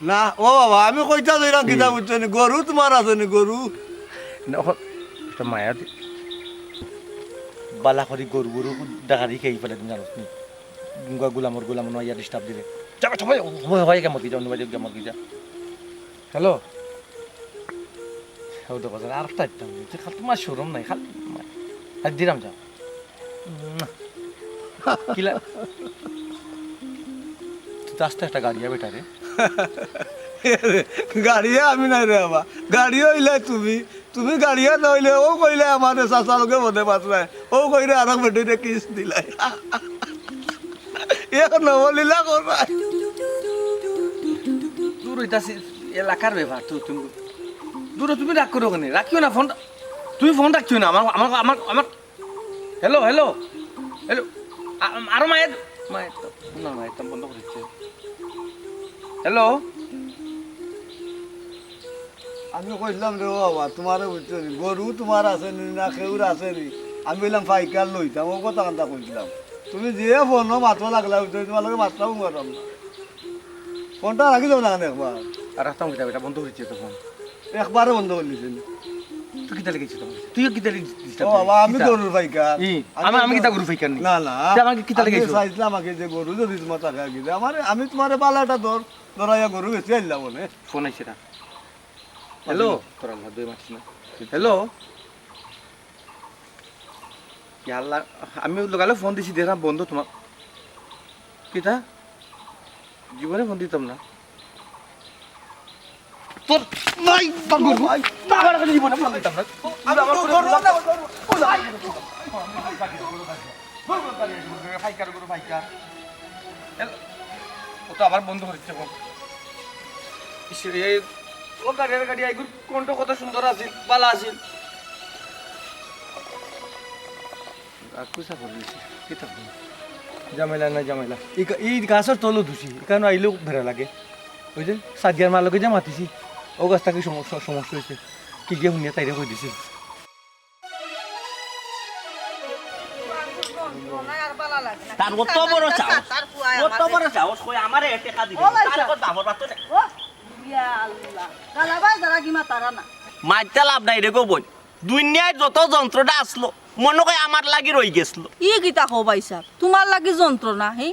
না, ও বাবা, আমি কইতা যাইরাম কিতা হুম। বুঝছো নি? গরু তোমার আছে নি, গরু? না, অখন একটা মায়া দি-, বালা করি গরু, গরু ডাকারি খেয়ে ফেলে দিন জানোস নি? গুঙ্গা গোলামর গোলাম নয়া ডিস্টার্ব দিলে। যাবে সবাই, সবাই, সবাই গেমত গিয়া, অন্য বাড়ি গেমত গিয়া। হ্যালো? ও দেখো, আর একটা আইটেম, তুই খালি তোমার শরম নাই, খালি মা-, আর দিলাম যাও। উম, কিলা? তুই তো আস্তে একটা গাড়িয়া বেটা রে। গাড়িয়া আমি নাই রে বাবা, গাড়িয়া হইলে তুমি, তুমি গাড়িয়া না হইলে ও কইলে আমারে চাচা লগে মনে পাত্রায়, ও কইরে আর এক বেটিরে কিস দিলাই। এ নবলীলা করবায়। দূর হইতাছি, এলাকার ব্যাপার তো তুমি। দূর, তুমি রাগ করো কেনে? রাখিও না ফোনটা। তুমি ফোন রাখিও না। আমার, আমার, আমার, আমার, হ্যালো, হ্যালো, হ্যালো। আ-, আ-, আরো মায়ের, মায়ের তো, না, মায়ের তো বন্ধ করে দিচ্ছে। হ্যালো। আমি কইলাম রে বাবা, তোমারে বুঝছো নি? গরু তোমার আছে নি, না কেউর আছে নি? আমি কইলাম পাইকার লইতাম, ও কথা কান্তা কইছিলাম। তুমি যে ফোন মাতবা লাগলা, বুঝছো, তোমার লগে মাতলাম পারলাম না। ফোনটা রাখি দাও না কেনে একবার? আর রাখতাম কিতা, এটা বন্ধ করেছি তো ফোন। একবারে বন্ধ করে দিছেন। তুই কিতা লেগেছিস তোমার? তুইও কিতা লেগেছিস? ও বাবা, আমি কিতা? গরুর পাইকার। ই, আমি, আমি কিতা গরুর পাইকার নি? না, না। তে আমাকে কিতা আমি লেগেছিস? চাইছিলাম আগে যে গরু যদি তোমার টাকা কিনে, আমার, আমি তোমারে বালা একটা দর, দরাইয়া গরু বেশি আইলাম মনে। ফোন আইছে না। হ্যালো? তোর আল্লাহ, দুই মাতিস না। হ্যালো? ইয়া আল্লাহ, আমি লগালে ফোন দিছি, দেখলাম বন্ধ তোমার। কিতা? জীবনে ফোন দিতাম না। তোর নাই বাবু, ভাই, তার আগে জীবনে ফোন দিতাম না। আমি আমার তো করে গরু না, গরু, গরু, গরু, ফাইকার, গরু, ফাইকার। এল, ও তো আবার বন্ধ করেছে ফোন। ইস রে, ও গাড়ি আর গাড়ি, আইগুর কণ্ঠ কত সুন্দর আছিল, ভালা আছিল। আর কুসা করে দিছে। কিতা করি? ঝামেলা না ঝামেলা। ই কা-, ই গাছর তলো দুষি, এখানো আইলেও বেড়া লাগে। ওই যে সাদিয়ার মার লগে যে মাতিছি, ও গাছটা কি সমস্যা, সমস্যা হয়েছে? কি গিয়ে হুনিয়া তাইরে কই দিছি। তার অত বড় সাহস, অত বড় সাহস, কই আমারে টেকা দিবে? ও ভাই তার সাহেব। কত বাপর বাপ তো নাই। ও, ইয়া আল্লাহ। গালাবাই যারা কি মা তারা না। মাইতে লাভ নাই রে গো বই। দুনিয়ায় যত যন্ত্রটা আসলো, মনে হয় আমার লাগি রই গেছলো। ই কিতা কও ভাই সাহেব? তোমার লাগি যন্ত্রণা, হি?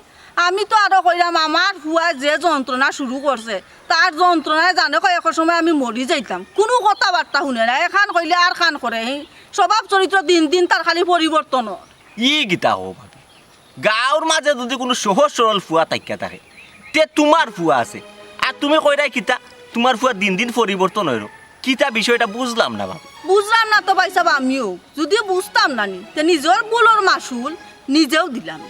আমি তো আরো কইরাম, আমার ফুয়ায় যে যন্ত্রণা শুরু করছে, তার যন্ত্রণায় জানে কয় এক সময় আমি মরি যাইতাম। কুনু কথাবার্তা হুনে না, এখান কইলে আর খান করে, হি? স্বভাব চরিত্র দিন দিন তার খালি পরিবর্তন অর। ই কিতা কও ভাবি? গাঁওর মাঝে যদি কুনু সহজ সরল ফুয়া থাকিয়া থাকে, তে তোমার ফুয়া আছে। আর তুমি কইরায় কিতা, তোমার ফুয়া দিন দিন পরিবর্তন অইরো। কিতা বিষয়টা বুঝলাম না বাবা। বুঝলাম না তো ভাই সাহেব আমিও। যুদি বুঝতাম না নি, তে নিজর ভুলর মাসুল নিজেউ দিলাম।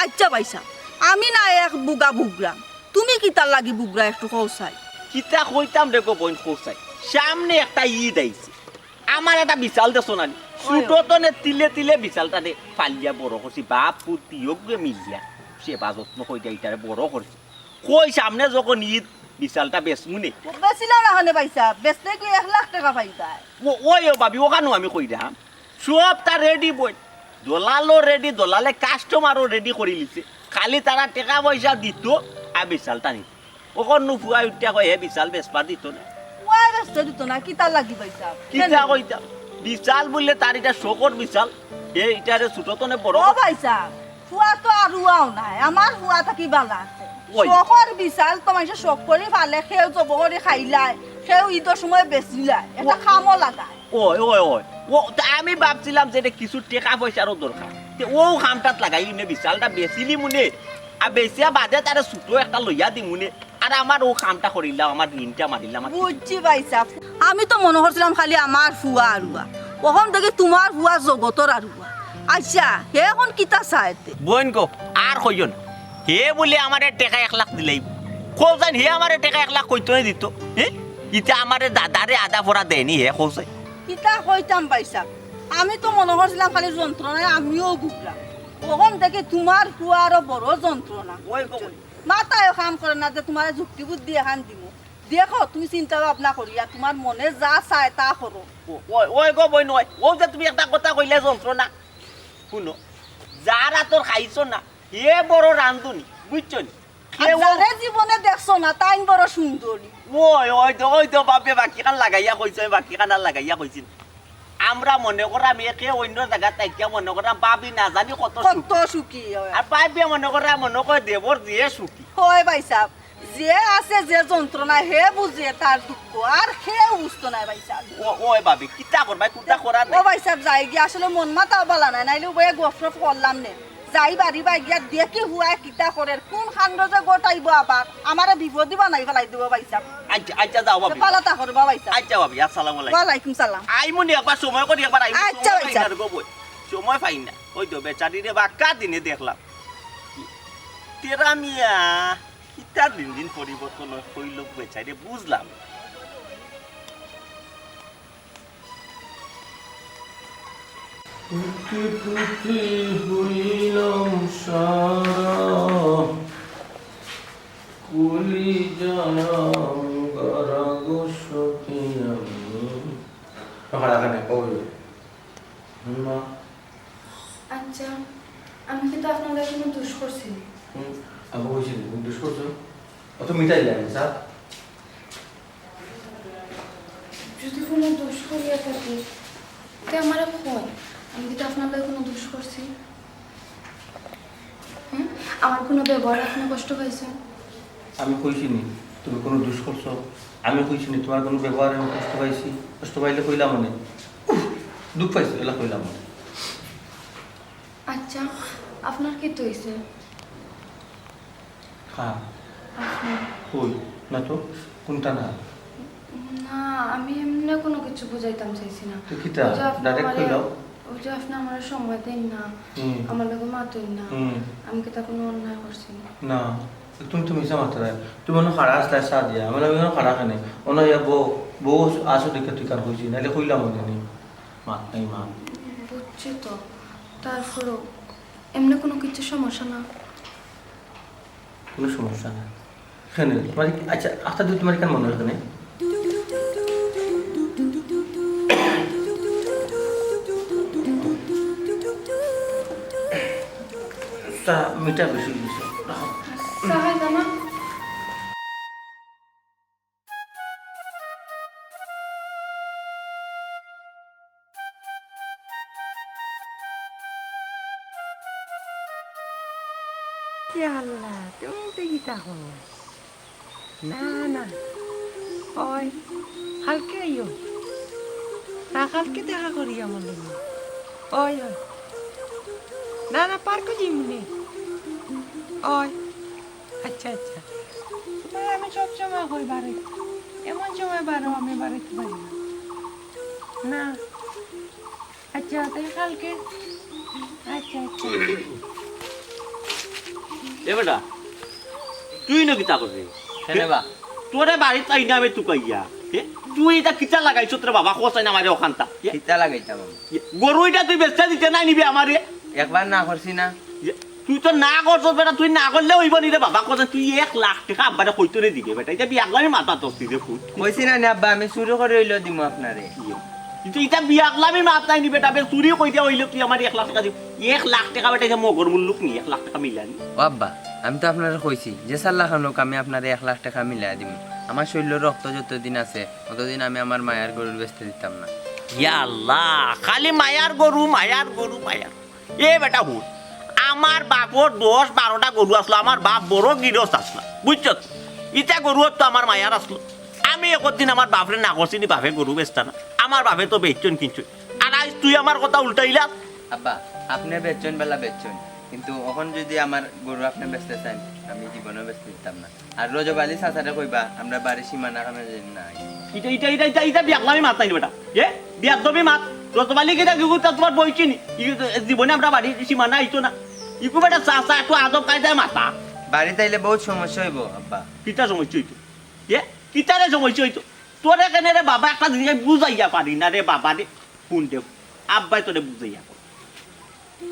আইচ্ছা ভাই সাহেব, আমি না এক বুগা বুগরাম, তুমি কিতার লাগি বুগরা একটু কও চাই। কিতা কইতাম রে গো বইন কও চাই, সামনে একটা ঈদ আইছে। আমার একটা বিছাল দেছো না নি? ছোট তনে তিলে তিলে বিছালটারে পালিয়া বড় করছি, বাপ পুত দুইওগুয়ে মিলিয়া সেবা যত্ন কইরা ইটারে বড় করছি। কই সামনে যখন ঈদ, বিছালটা বেচমু নে। বেচিলাও না হনে ভাই সাহেব, বেচলে কি এক লাখ টেকা পাইতায়? ও, ওই ও ভাবি, ওখানো আমি কইরাম। সবতা রেডি বই। দলালও রেডি, দলালে কাস্টমারও রেডি করিলিছে। খালি তারা টেকা পয়সা দিতো আর বিছালটা নিতো। অখন নু ফুয়ায় উঠিয়া কয়, হে বিছাল বেচবার দিতো না। ফুয়ায় বেচতে দিতো না, কিতার লাগি ভাই সাহেব? কিতা কইতাম? বিছাল বুলে তার ইটা শখর বিছাল। হে ইটারে ছোট তনে বড় ও ভাই সাহেব, ফুয়া তো আর হুয়াও নাই, আমার ফুয়া থাকি বালা আছে। ওই। শখর বিশাল তো মানষে শখ করি ফালে, কেউ জবো করি খাইলায়, কেউ ইদর সময় বেচিলায়, একটা কামো লাগায়। ওই, ওই, ওই। ও, তা আমি ভাবছিলাম যে এটা কিছু টেকা পয়সারও দরকার। তে ও কামটাত লাগাইলিমুনে, বিশালটা বেচিলিমুনে, আর বেচিয়া বাদে তারে ছোট একটা লইয়া দিমুনে, আর আমার ও কামটা করিলাম, আমার ঋণটা মারিলাম, আর বুঝছি ভাইসাব, আমি তো মনো করছিলাম খালি আমার ফুয়া আরুয়া, অখন দেখি তুমার ফুয়া জগতর আরুয়া। আচ্ছা, হে অখন কিতা চায় তে? বইন গো, আর কইও না। হে বুলে আমারে টেকা এক লাখ দিলাইবো। কও চাইন হে আমারে টেকা এক লাখ কইতো নে দিতো? হে? ইতা আমারে দাদারে আধা পরা দেয়নি হে, কও চাইন। কিতা কইতাম ভাইসাব, আমি তো মনো করছিলাম খালি যন্ত্রণায় আমিও ভুগলাম। অখন দেখি তুমার ফুয়া আরো বড় যন্ত্রণা। ওই গো, ওই। মাথায়ও কাম করে না যে তুমারে যুক্তি বুদ্ধি এখান দিমু। দেখো, তুমি চিন্তা ভাবনা করিয়া তুমার মনে যা চায় তা করো। ও, ওই, ওই গো বইন, ওই, ও যে তুমি একটা কথা কইলে যন্ত্রণা। হুনো, যার আতর খাইছো না, হে বড় রান্ধুনি, বুঝছো নি? আর হে ও যারে জীবনে দেখছো না, তাইন বড় সুন্দরী। ওই, ওই তো, ওই তো, বাপে বাকিখান লাগাইয়া কইছে, ওই বাকিখান আর লাগাইয়া কইছে না। আমরা মনে করাম এ কে অন্য জাগাত থাকিয়া মনে করাম ভাবি না জানি কত সুখী। কত সুখী হয়। আর ভাবিয়ে মনে করে, মনে করে দেবর যে সুখী। হয় ভাইসাব, যে আছে যে যন্ত্রণা হে বুঝে তার দুঃখ, আর কেউ বুঝতো নায় ভাইসাব। ও, ওই ভাবি, কিতা করবায়, কুন্তা করার ও নাই। ভাইসাব, যাই গিয়া, আসলে মন মাথাও বালা নায়, নাইলে উবাইয়া গফ-সফ করলাম নে। যাই বাড়ি বাই গিয়া দেখি ফুয়ায় কিতা করের, কুন কাণ্ড যে ঘটাইবো আবার, আমারে বিপদি বানাই ফালাই দিবো ভাইসাব। আচ্ছা, আচ্ছা, যাও ভাবি। বালা থাকো রে বা ভাইসাব। আচ্ছা ভাবি, আসসালামু আলাইকুম। ওয়ালাইকুম সালাম। আইমুনি একবার সময় করি একবার আইমু, আচ্ছা সময় পাই ভাইসাব। না রে গো বই, সময় পাই না। ওই তো বেচারিরে বাক্কা দিনে দেখলাম। তেরা মিয়া, কিতা দিন দিন পরিবর্তন অয়, কই লোক বেচারিরে বুঝলাম। ফুটি ফুটি হইলাম সারা, কলিজায় আঙ্গারা গো সখী আমি। ওখানে, ওখানে, ওই। মা। আচ্ছা, আমি কিতা আপনার লগে কুনু দুষ করছি? হুম, আমি কইছি, তুমি দুষ করছো? অত মিটাই লাগে, স্যার। যদি কুনু দুষ করিয়া থাকি, তে আমারে কইন। আমি কিতা আপনার লগে কুনু দুষ করছি? হুম? আমার কুনু ব্যবহারে আপনে কষ্ট পাইছইন? আমি কইছি নি তুমি কুনু দুষ করছো? আমি কইছি নি তুমার কুনু ব্যবহারে আমি কষ্ট পাইছি? কষ্ট পাইলে কইলাম অনে। উফ, দুখ পাইছি, ইলা কইলাম অনে। আচ্ছা, আপনার কিতা অইছে? হ্যাঁ। আপনি? কই? না তো, কুনটা না? না, আমি এমনে কুনু কিছু বুঝাইতাম চাইছি না। তো কিতা? ওই যে আপনি direct আমারে, কইলাও। ওই যে আপনি আমারে সময় দেইন না, হুম। আমার লগে মাতইন না। হুম। আমি কিতা কুনু অন্যায় করছি? না, তুমি তো মিছা মাতরায়। তুমি অনো খাড়া আছলায় চা দিয়া। আমি অনো খাড়া কেনে। অনো ইয়া বউ, বউ আছো দেখে তুই কান কইছি। নাইলে কইলাম অনে নি। মাত নাই মা। বুঝছি তো। তারপরেও এমনে কুনু কিছু সমস্যা না? কুনু সমস্যা না। কেনে? তুমার, আচ্ছা, আস্তা দিন তুমার কেনে মনো অয় না? চা মিঠা বেশি অই গেছে। রাখো। চা খাইতা না? ইয়া আল্লাহ, তুমি তো কিতা কও? না, না। অয়, কালকে আইও। না, কালকে দেখা করি আমার লগে। অয়, অয়। না, না, পার্কো যাইমুনে। অয়। আচ্ছা, আচ্ছা। তুমারে আমি সব সময় কই বারে। এমন সময় বারো আমি বারে পারি না। না। আচ্ছা, তাইলে কালকে। আচ্ছা, আচ্ছা। এ বেটা, তুই ইনো কিতা কররে? কেনে বা? তোরে বাড়িত আইনা আমি তুকাইয়া। এ, তুই ইটা কিতা লাগাইছত রে বাবা, কছ না আমারে অখানতা। এ? কিতা লাগাইতাম আমি? এ, গরু ইটা তুই বেচতে দিতে নায় নি বে আমারে? একবার না করছি না। এ, তুই তো না করছস বেটা, তুই না করলে অইবো নি রে বাবা, কছ না, তুই এক লাখ টেকা আব্বারে কইতরে দিবে বেটা, ইটা বিয়াগলামি মাত ধরছস রে ফুত। কইছি না নি আব্বা, আমি চুরি করি অইলেও দিমু আপনারে। এ, কিন্তু ইটা বিয়াগলামি মাত নায় নি বেটা, বে চুরি কইরা অইলেও তুই আমারে এক লাখ টেকা দিবি, এক লাখ টেকা বেটা, ইটা মগর মুল্লুক নি, এক লাখ টেকা মিলানি। ও আব্বা, আমি তো আপনারে কইছি, যে চার লাখ আনউক আমি আপনারে এক লাখ টেকা মিলাই দিমু। আমার শরীরর রক্ত যতদিন আছে, অতদিন আমি আমার মায়ার গরুর বেচতে দিতাম না। ইয়া আল্লাহ, খালি মায়ার গরু, মায়ার গরু, মায়ার। এ বেটা হুন, আমার বাপর দশ বারোটা গরু আছলো, আমার বাপ বড় গিরস্ত আছলা, বুঝছো? ইতা গরু তো আমার মায়ার আছলো। আমি একদিন আমার বাপরে না করছি নি, বাপে গরু বেচতা না, আমার বাপে তো বেচছইন কিনছইন। আর আইজ তুই আমার কথা উল্টাইলাস। আব্বা, আপনে বেচছইন বেলা বেচছইন, কিন্তু অখন যুদি আমার গরু আপনে বেচতে চাইন, আমি জীবনেও বেচতে দিতাম না। আর রজব আলী চাচারে কইবা, আমরা বাড়ির সীমানা কানো যেন না আই। ইটা, ইটা, ইটা, ইটা, ইটা বিয়াদবি মাত নায়নি বেটা। এ? বিয়াদবি মাত। রজব আলী কিতা কিতা তুমার বয়সী নি? ই তো জীবনে আমরা বাড়ির সীমানা আইতো না। ইগু বেটা চাচা একটু আদব কায়দায় মাতা। বাড়িত আইলে বউত সমস্যা অইবো, আব্বা। কিতা সমস্যা অইতো? এ? কিতারে সমস্যা অইতো? তোরে কেনে রে বাবা একটা জিনিস বুঝাইয়া পারি না রে বাবা রে। হুন দে, আব্বায় তোরে বুঝাইয়া কয়।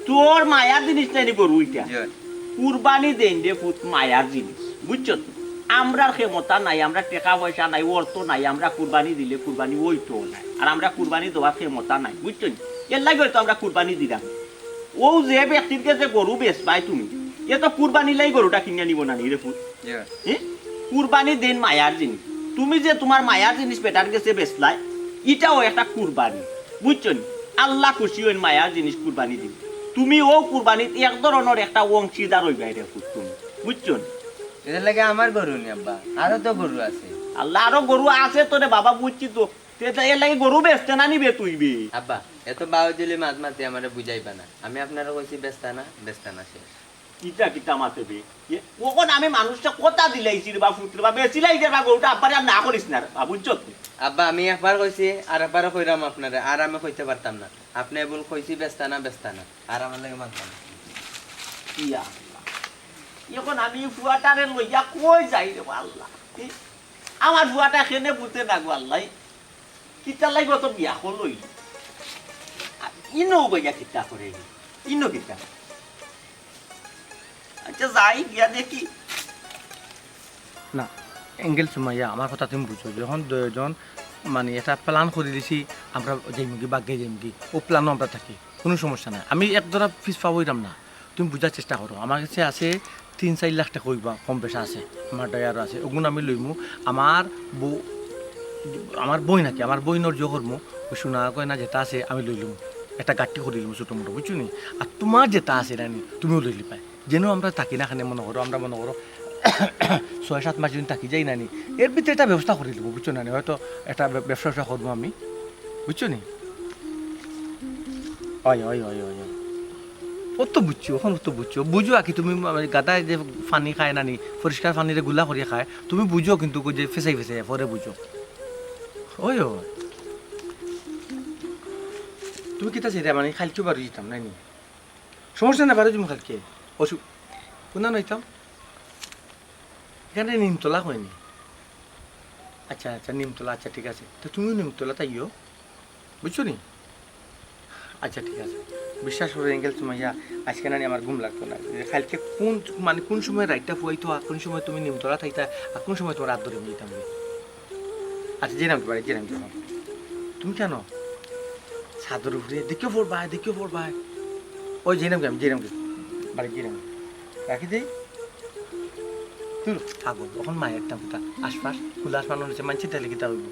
তোর মায়ার জিনিস নায়নি গরু ইটা। জি অয়। কুরবানি দেইন রে পুত মায়ার জিনিস, বুঝছো তো? আমরার ক্ষমতা নাই, আমরার টেকা পয়সা নাই, অর্থ নাই, আমরা কুরবানি দিলে কুরবানি অইতো নায়। আর আমরা কুরবানি দেওয়ার ক্ষমতা নাই, বুঝছো নি? এরলাগি অয়তো আমরা কুরবানি দিরাম। অউ যে ব্যক্তির গেছে গরু বেচবায় তুমি, এ তো কুরবানির লাগি গরুটা কিনিয়া নিবো না নি রে পুত? জি অয়। হে? কুরবানি দেইন মায়ার জিনিস। তুমি যে তুমার মায়ার জিনিস বেটার গেছে বেচলায়, ইটাও একটা কুরবানি। বুঝছো নি? আল্লা খুশি অইন মায়ার জিনিস কুরবানি দিলে। তুমি অউ কুরবানিত এক ধরনর একটা অংশীদার অইবায় রে পুত তুমি। বুঝছো নি? এটার লাগি আমার গরু নি আব্বা, আরো তো গরু আছে। আল্লা, আরো গরু আছে তো রে বাবা, বুঝছি তো। তে, তে এরলাগি গরু বেচতে না নি বে তুই বে? আব্বা, এত বাউজুলি মাত মাতি আমারে বুঝাইবা না। আমি আপনারে কইছি বেচতা না, বেচতা না শেষ। কিতা কিতা মাতে বে? এ, অখন আমি মানুষরে কথা দিলাইছি রে বা পুত রে বা, বেচিলাই দে বা গরুটা আব্বারে আর না করিস না রে বা, বুঝছো তুই? আব্বা, আমি একবার কইছি, আর একবারও কইরাম আপনারে, আর আমি কইতে পারতাম না। আপনে ভুল কইছি, বেচতা না, বেচতা না। আর আমার লগে মানতা না। ইয়া আল্লা। অখন আমি ফুয়াটারে লইয়া কই যাই রে বা আল্লা? এ, আমার ফুয়াটা কেনে বুঝে না গো আল্লা। কিতার লাগি অত বিয়া করলো ই? আর ইনো বইয়া কিতা করে ই? ইনো কিতা? আচ্ছা, যাই গিয়া দেখি। না, এঙ্গেল সুমাইয়া, আমার কথা তুমি বুঝো। যখন দুইজন মানে একটা plan করি দিছি, আমরা যাইমুগি, বাগে যাইমুগি, ও planও আমরা থাকি, কুনু সমস্যা নাই। আমি এক ধরা পিছপা অইরাম না, তুমি বুঝার চেষ্টা করো। আমার গেছে আছে তিন চাইর লাখ টেকা অইবা, কম বেশা আছে, আমার ড্রায়ারও আছে, ওগুন আমি লইমু। আমার বউ, আমার বইন নাকি, আমার বইনর যে করমু, ওই সোনা গয়না যেটা আছে আমি লইলিমু, একটা গাট্টি করিলিমু ছোটো মোটো, বুঝছো নি? আর তুমার যেটা আছে নানি, তুমিও লইলিবায়। যেন আমরা থাকি না কেনে মনো করো, আমরা মনো করো ছয় সাত মাস যদি থাকি যাই নানি, এর ভিতরে একটা ব্যবস্থা করিলিমু, বুঝছো নানি? হয়তো একটা ব্য-, ব্যবসা ট্যাবসা করমু আমি, বুঝছো নি? অয়, অয়, অয়, অয়, অয়। ও তো বুঝছি, অখন ও তো বুঝছি। ও বুঝো আর কি, তুমি মানে গাধায় যে পানি খায় নানি, পরিষ্কার পানিরে গুলা করিয়া খায়, তুমি বুঝো কিন্তু ওই যে ফেসাই ফেসাই পরে বুঝো। ওই ও। তুমি কিতা চাইরায় মানে কাইলকে বারো যাইতাম নানি? সমস্যা নাই, বারো যাইমু কাইলকে। অসু-, কুনান অইতাম? ইখানে নিমতলা কয়নি? আচ্ছা, আচ্ছা, নিমতলা, আচ্ছা, ঠিক আছে। তো তুমিও নিমতলা তাইও, বুঝছো নি? আচ্ছা, ঠিক আছে। বিশ্বাস করো, এঙ্গেল সুমাইয়া, আইজকে নানি আমার ঘুম লাগতো না। যে কাইলকে কুন, মানে, কুন সময় রাইতটা ফুয়াইতো, আর কুন সময় তুমি নিমতলা থাইতা, আর কুন সময় তুমার আত ধরি আমি যাইতাম রে। আচ্ছা, যাইরাম কি বাড়ি, যাইরাম কি এখন? তুমি কেনে? ছাদর উপরে দেখিও পড়বায়, দেখিও পড়বায়। ওই যাইরাম কি আমি, যাইরাম কি? বাড়ি যাইরাম। রাখি দেই? দূর, পাগল, অখন মায়ের টান কথা। আশপাশ, খোলা আসমানর নিচে মানষে তাইলে কিতা অইবো?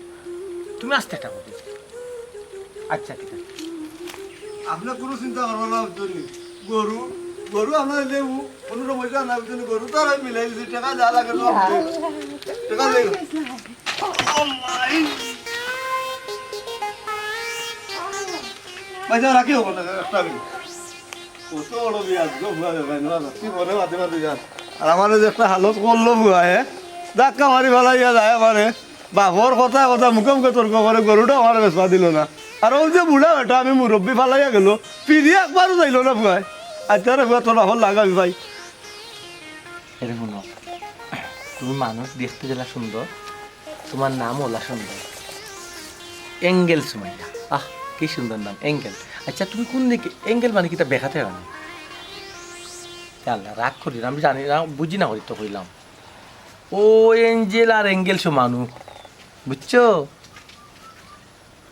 তুমি আস্তে একটা কথা। আচ্ছা, ঠিক আছে। আপনে কুনু চিন্তা করবা না, বুঝছইন নি? গরু, গরু আপনার লেবু, কুনু সমস্যা নাই, বুঝছইন নি? গরু তো আর আমি মিলাই দিছি, টেকা যা লাগে সব আছে। টেকা লেবু। ভাই, যা রাখি হবো না, একটা মিনিট। কত বড় বিয়াদ গো, ফুয়া রে ভাই, না, না, কি বলে মাঝে মাঝে যান। আর আমারে যে একটা হালত করলো ফুয়ায়, ধাক্কা মারি ফালাইয়া যায় আমারে। বাপর কথা কথা মুখে মুখে তর্ক করে, গরুটা আমারে বেচবা দিল না। আর ওই যে বুড়া বেটা, আমি মুরব্বি ফালাইয়া গেল, ফিরিয়া একবারও যাইল না ফুয়ায়। আচ্ছা রে ফুয়া, তোর বাপর লাগাবি ভাই। এরে হুনো, তুমি মানুষ দেখতে যেলা সুন্দর, তুমার নামও অলা সুন্দর, এঙ্গেল সুমাইয়া। আহ, কি সুন্দর নাম, এঙ্গেল। আচ্ছা, তুমি কুন দিকে, এঙ্গেল মানে কিতা বেখাতে রানি? ইয়া আল্লাহ, রাগ করি না, আমি জানি না, বুঝি না করি তো কইলাম। ও এঞ্জেল আর এঙ্গেল সমানু, বুঝছো?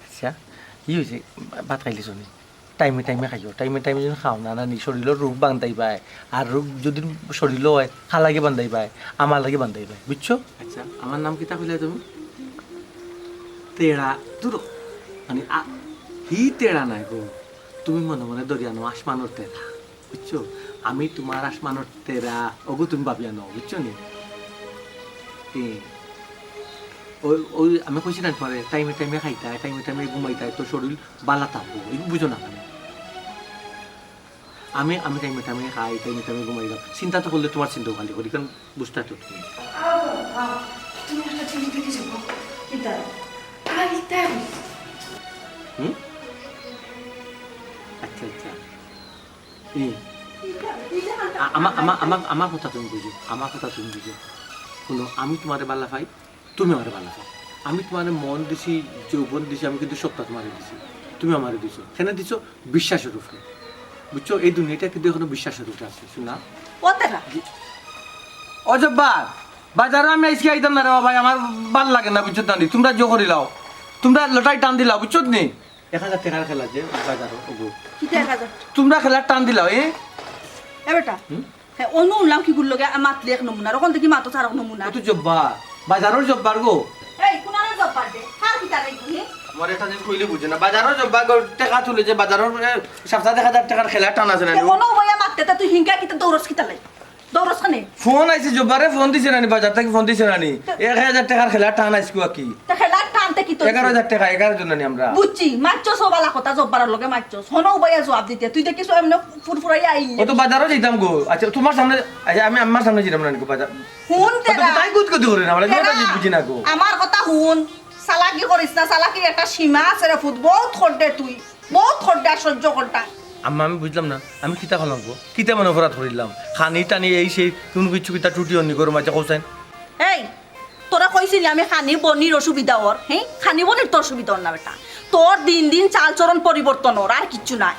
আচ্ছা, কি অইছে? ভাত খাইলিছো নি? টাইমে টাইমে খাইও, টাইমে টাইমে যদি খাও না, নানি শরীরর রোগ বান্ধাইবায়, আর রোগ যদি শরীরও অয়, কার লাগি বান্ধাইবায়, আমার লাগি বান্ধাইবায়, বুঝছো? আচ্ছা, আমার নাম কিতা কইলায় তুমি? তেড়া, দূর। মানে, আ, হি তেড়া নায় গো, তুমি মনে মনে ধরিয়া নেও আসমানর তেড়া, বুঝছো? আমি তুমার আসমানর তেরা, অগু তুমি ভাবিয়া নাও, বুঝছো নি? এ, ওই, ওই আমি কইছি না তুমারে, টাইমে টাইমে খাইতায়, টাইমে টাইমে ঘুমাইতায়, তো শরীর বালা থাকবো, এগু বুঝো না কেনে? আমি, আমি টাইমে টাইমে খাই, টাইমে টাইমে ঘুমাইলাম। চিন্তা তো করলে তুমার চিন্তাও খালি করি, কারণ বুঝতায় তো তুমি। আও, আও, তুমি একটা জিনিস দেখে যাবো। কিতা? আরে, তাই। হুম? আচ্ছা, আচ্ছা। হুম। ইটা, ইটা আ-, আমা-, আমা-, আমা-, আমার কথা তুমি বুঝো, আমার কথা তুমি বুঝো। হুনো, আমি তুমারে বালা পাই, তুমি আমারে বালা পাও। আমি তুমারে মন দিছি, যৌবন দিছি, আমি কিন্তু সবটা তুমারে দিছি। তুমি আমারে দিছো। কেনে দিছো? বিশ্বাসর উপরে। বুঝছো? এই দুনিয়াটা কিন্তু এখনো বিশ্বাসর উপরে আছে, সোনা। ও তেরা। জি। ও জব্বার, বাজারো আমি আইজকে আইতাম না রে বাবা, আমার ভালা লাগে না, বুঝছো নি? তুমরা জো করিলাও, তুমরা লটারি টান দিলাও, বুঝছো নি? এক হাজার টেকার খেলা যে বাজারো, ওগো। কিতা এক হাজার? তুমরা খেলার টান দিলাও, এ? এ বেটা, হুম? হে, অনো উনলাম কিগুর লগে, আ, মাতলে এক নমুনা, অখন দেখি মাতো চার এক নমুনা। ও তো জব্বার, বাজারর জব্বার গো। এই, কুনানর জব্বার দে? কার কিতা নাই তুমি? আমার একটা জিনিস কইলে বুঝে না, বাজারর জব্বার গো, টেকা তুলে যে বাজারর, এ, সপ্তাহে এক হাজার টেকার খেলা টান আছে না তে নি? অনো বইয়া মাততে তা তুই হিংকা কিতা দৌড়স কিতা লাই? দৌড়স কেনে? ফোন আইছে জব্বারে, ফোন দিছে না নি, বাজার থাকি ফোন দিছে না নি? এক হাজার টেকার খেলা টান আইজকু আর কি। তে খেলার টানতে কি তোর? এগারো হাজার টেকা, এগারো জন না নি আমরা। বুঝছি, মারছস ও বালা কথা, জব্বারর লগে মারছস। হনো উবাইয়া জবাব দিতে, তুই দেখিস ও এমনে ফুরফুরাইয়া আইলে। ও তো বাজারো যাইতাম গো। আচ্ছা, তুমার সামনে, আচ্ছা, আমি আমার সামনে যাইতাম না নি গো বাজার। হুন ও তো তেরা। তাই গুদ গুদ করে না, মানে, তেরা। ওটা বুঝি না গো। আমার কথা হুন, চালাকি করিস না, চালাকির একটা সীমা আছে রে ফুত, বউত খড্ডে তুই। বউত খড্ডা সহ্য করতা। আম্মা, আমি বুঝলাম না, আমি কিতা করলাম গো? কিতা মনে অপরাধ করিলাম? খানি টানি এই সেই কুনু কিছু কিতা ত্রুটি অইনি গরু মাঝে কৌসাইন? এই, তোরে কইছি নি আমি খানি বনির অসুবিধা অর, হে? খানি বনির তো অসুবিধা অর না বেটা। তোর দিন দিন চাল চলন পরিবর্তন অর, আর কিচ্ছু নায়।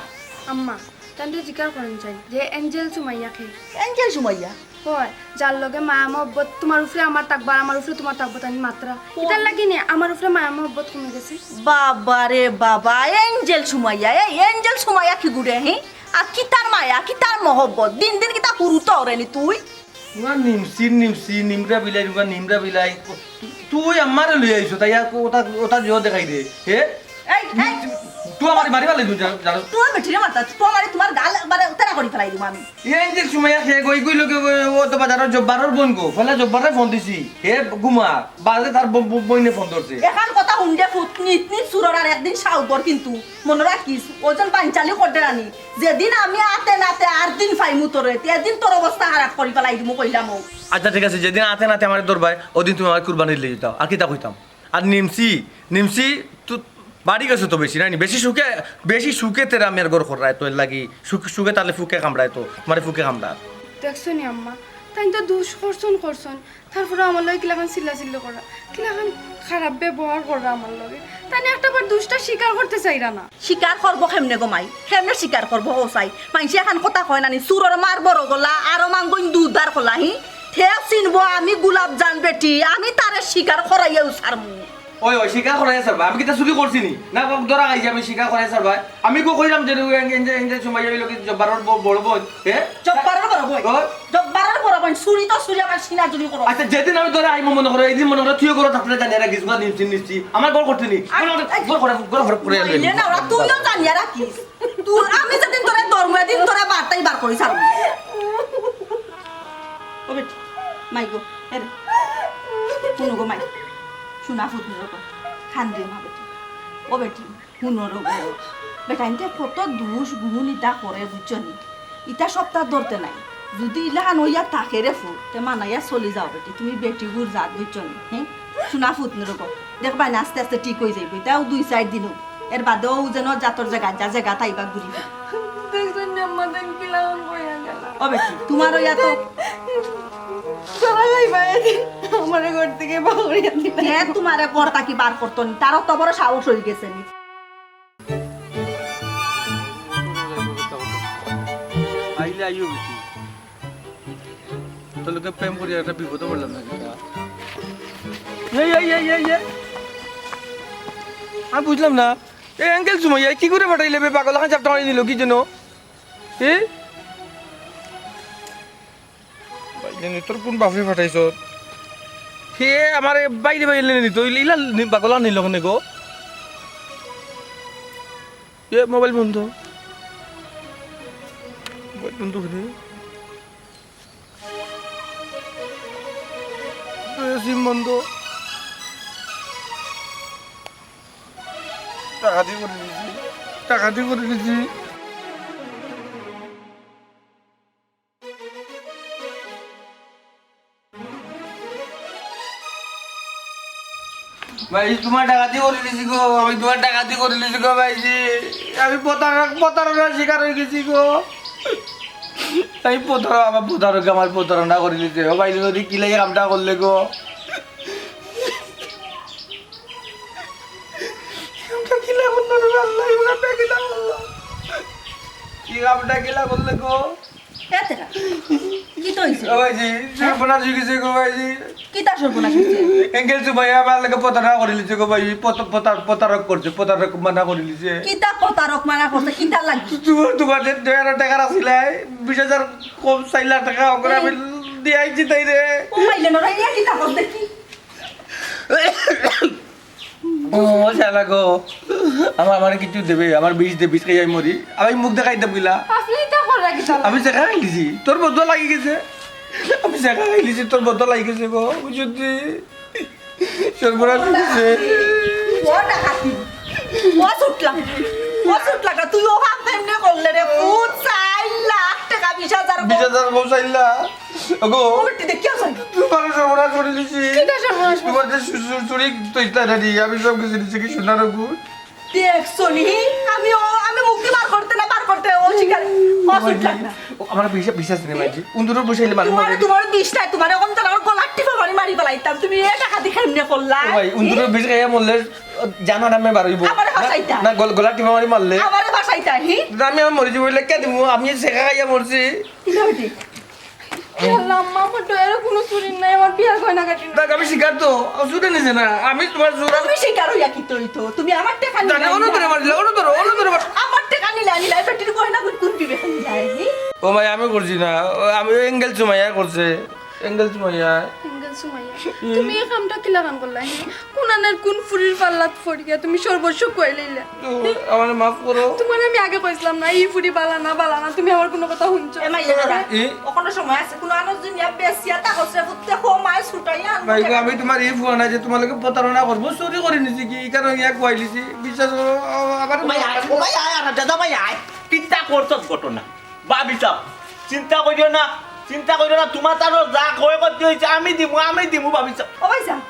আম্মা, তানরে জিকার করইন চাই যে এঞ্জেল সুমাইয়া কে? এঞ্জেল সুমাইয়া? অয়, যার লগে মায়া মহব্বত তুমার উপরে আমার থাকবো, আর আমার উপরে তুমার থাকবো, তাইন মাতরা। ও। ইতার লাগি নি আমার উপরে মায়া মহব্বত কমি গেছে। বাবা রে বাবা, এঞ্জেল সুমাইয়া, এই এঞ্জেল সুমাইয়া কিগুরে, হি? আর কিতার মায়া, কিতার মহব্বত? দিন দিন কিতা হুরুতা অরে নি তুই? উগা নিমসি, নিমসি, নিমরা বিলাই, উগা নিমরা বিলাই। তু-, তুই আমারে লই আইছো, তাই আর ওটা, ওটা জিও দেখাই দে, হে? এই, এই। তুই আমারে মারি ফালাই দিবি, জানো? তুই বেটিরে মারতা, তুই আমারে তুমার গাল একবারে তেরা করি ফালাই দিমু আমি। এই যে সুমাইয়া কে গই গই লগে গই, ও তো বাজারর জব্বারর বইন গো, ফলে জব্বাররে ফোন দিছি। হে ঘুমা, বাদে তার ব-, ব-, বইনে ফোন ধরছে। এখান কথা হুন দে ফুত, নিত নিত চুরর আর একদিন সাউদর কিন্তু। মনো রাখিস, ও যেন বাইনচালি করতে রানি। যেদিন আমি আতে নাতে আর দিন ফাইমু তোরে, তেদিন তোর অবস্থা খারাপ করি ফালাই দিমু কইলাম ও। আচ্ছা ঠিক আছে, যেদিন আতে নাতে আমারে ধরবায়, ওদিন তুমি আমারে কুরবানির লাগি যাও। আর কিতা কইতাম? আর নিমসি, নিমসি, তু-, বাড়ি গেছো তো বেশি, নানি? বেশি সুখে, বেশি সুখে তেরা মেয়ের ঘর কররায় তো, এর লাগি। সুখ-, সুখে তাহলে ফুকে কামড়ায় তো, তোমারে ফুকে কামড়ায়। দেখছো নি আম্মা, তাইন তো দুষ করছইন, করছইন, তারপরে আমার লগে কিলাখান চিল্লাচিল্লি করা, কিলাখান খারাপ ব্যবহার করা আমার লগে। তাইন একটা বার দুষটা স্বীকার করতে চাইরা না। স্বীকার করবো কেমনে গো মাই? কেমনে স্বীকার করবো কও চাই? মাইনষে এখান কথা কয় না নি, চুরর মার বড় গলা, আরো মাঙ্গইন দুধার কলা, হি? তে চিনবো আমি গোলাপজান বেটি, আমি তারে স্বীকার করাইয়াউ ছাড়মু। ওই, ওই, স্বীকার করাইয়া ছাড়বা? আমি কিতা চুরি করছি নি? না, বাপ, ধরা খাইছি আমি স্বীকার করাইয়া ছাড়বা? আমি গো কইলাম যে, এন-, এন-, এন-, এন-, সময় অইলো কি জব্বারর ব-, বড় বইন, হে? জব্বারর বড় বইন? ওই। জব্বারর বড় বইন, চুরি তো চুরি, আবার সিনা চুরি করো। আচ্ছা, যেদিন আমি ধরা আইমু মনো করো, এইদিন মনো করো, তুইও করো, থাকলে জানি এরা গিজমা নিমসি নিসছি। আমার ঘর করতে নি। আ-, মনো করো, আ-, ঘর করে, ঘর করে, ঘর করে আনলে। নাইলে না, ওরা তুইও জানিয়া রাখিস। তুই, আমি যেদিন তোরে ধরমু, এদিন তোরে বারটাই বার করি ছাড়মু। ও বেটি, মাই গো, এরে। হুনো গো মাই, সোনা ফুত নিরো গো। কান্দিও না বেটি। ও বেটি, হুনো রো গো। বেটাইন্তে কত দুষ গুণ ইতা করে, বুঝছো নি? ইতা সপ্তাহ ধরতে নাই। যদি ইলাখান অইয়া থাকে রে ফুত, তে মানাইয়া চলি যাও বেটি। তুমি বেটিগুর জাত, বুঝছো নি? হে? সোনা ফুত নিরো গো। দেখবায় না, আস্তে আস্তে ঠিক অই যাইবো। ইতাও দুই চাইর দিনউ। এর বাদেও যেন জাতর জাগা, যা জাগা তাইবা ঘুরি। দেখছইন নি আম্মা, তাইন কিলাখান কইয়া গেলা। ও বেটি, তুমার অইয়া তো ধরা খাইবা এদিন, আমারে ঘর থাকি বার করিয়া দিলা। কে তুমারে ঘর থাকি বার করতো নি? তার অত বড় সাহস অই গেছে নি? আইলে আইও বেটি। তোর লগে প্রেম করি একটা বিপদে পড়লাম না কিতা? এই, এই, এই, এই, এই। আমি বুঝলাম না, এই এঞ্জেল সুমাইয়া কিগুরে পাঠাইলে বে, পাগল লাখান চাপটা মারি নিল কি জন্য? এ? বাইলে নি, তোর কোন বাপে পাঠাইছ? হে আমারে বাইরে বাইলে নি, তো ইলা নি, পাগল লাখান নিল কেনে গো? এ মোবাইল বন্ধ। মোবাইল বন্ধ কেনে? সিম বন্ধ। টাকা দিয়ে করে দিছি, টাকা দিয়ে করে দিছি। ভাই, তোমার টাকা দিয়ে করে দিছি গো, আমি তোমার টাকা দিয়ে করে দিছি গো ভাইজি। আমি প্রতারক, প্রতারণার শিকার হয়ে গেছি গো। আমি প্রতারক, আমার প্রতারক, আমার প্রতারণা করে দিছে। ও ভাই, যদি কিলাই কামটা করলে গো। কামটা কিলা করলো রে আল্লাহ, এই কামটা কিলা করলো? কি কামটা কিলা করলে গো? এ তেরা, কিতা অইছে? ও ভাইজি, সর্বনাশ হয়ে গেছে গো ভাইজি। কিতা সর্বনাশ হইছে? এঙ্গেল সুমাইয়া আমার লগে প্রতারণা করে লিছে গো ভাই, প্রত-, প্রতার-, প্রতারক করছে, প্রতারক মানা করে লিছে। কিতা প্রতারক মানা করছে, কিতা লাগি? তোমার, তোমার যে দুই হাজার টাকা আছিল, বিশ হাজার কম চাইলা টাকা, ওগুলো আমি দিয়ে আইছি তাই রে। ও মাইলে নড়াই, ইয়া কিতা করছে কি? ও শালা গো, আমার, আমার কিছু দেবে, আমার বিষ দে, বিষ খাই আমি মরি। আমি মুখ দেখাই দেব গিলা। আপনি ইতা কররা কিতা লাগি? আমি ছেকা খাইলিছি, তোর বদলা লাগি গেছে। আমি ছেকা খাইলিছি, তোর বদলা লাগি গেছে গো, বুঝলি? সর্বনাশ হয়ে গেছে। ও ডাকাতি, ও চুটলা, ও চুটলা, তুই ও কাম কেমনে করলে রে? ভূত চার লাখ টাকা, বিশ হাজার বিশ হাজার বউ চাইলা। ওগো, ও বেটি দেখ, কি আছে? তোমার সর্বনাশ করে দিছি। কিতা সর্বনাশ? তোমার যে চু-, চু-, চুরি তো ইতা না নি, আমি সব কিছু নিছি কি সোনার ওগো। দেখছো নি? আমি ও, আমি মুক্তি বার করতে না, বার করতে ও শিকার, ও ওই চুটলা যে, না। ও, আমার বিষ, বিষ আছে নি ভাইজি? উন্দুরর বিষ আইলে মানুষ তোমার, মরে। তোমার বিষ নাই, তোমার এখন তো আমার গলার টিপা মারি মারি ফেলাইতাম। তুমি এ টাকা দিয়ে কেমনে করলা? ও ভাই, উন্দুরর বিষ খাইয়া মরলে জাহান্নামে বার হইবো। আমারে না, ফাঁসাইতা। না, গল-, গলার টিপা মারি মারলে। আমারে ফাঁসাইতা, হি? না, আমি, আমি মরে যাবো, বলে কে দিমু? আমি ছেকা খাইয়া মরছি। কিতা বেটি? আল্লাহ, আম্মা, আমার ডয়ারও কোনো চুরি নাই, আমার বিয়ার গয়না গাটি নাই। দেখ, আমি শিকার তো, ও চুরে নিছে না, আমি তোমার চুর। তুমি শিকার হইয়া কিতা অইতো? তুমি আমার টাকা নিলা, জানে, অন্য ধরে মারিলে, অন্য ধরো, অন্য ধরে মার। আমার টাকা নিলা, নিলা, বেটির গয়না কোন, কোন বিবেকে নিলা, হি? ও ভাই, আমি করছি না, ও, আমি ওই এঙ্গেল সুমাইয়া করছে, এঙ্গেল সুমাইয়া। এঙ্গেল সুমাইয়া, হুম। তুমি এই কামটা কিলাখান করলা, হি? কোন আনের কোন ফুরির পাল্লাত পড়িয়া তুমি সর্বস্ব খুয়াই লইলা। ও, আমারে মাফ করো। তোমারে আমি আগে কইছিলাম না, ই ফুরি বালা না, বালা না, তুমি আমার কোনো কথা হুনছো? এ মাইয়া, এ? অখনো সময় আছে, কোনো আনর দুনিয়া বেশি আর তা হসরে ফুটতে হো মায় ছুটাইয়া আনবো ভাই গো, কেন? আমি তোমার ই ফুয়া না যে তোমার লগে প্রতারণা করবো, চুরি করে নিছি কি, এই কারণে ইয়া খুয়াই লিছি, বিশ্বাস করো, আ-, আবার মাই আয়, ও মাই আয়, আর দাদা মাই আয়, কিতা করছস ঘটনা? ভাবি সাব, চিন্তা করিও না, চিন্তা করিও না, তোমার তারও যা ক্ষয় ক্ষতি হইছে, আমি দিমু, আমি দিমু, ভাবি সাব। ও ভাই সাব,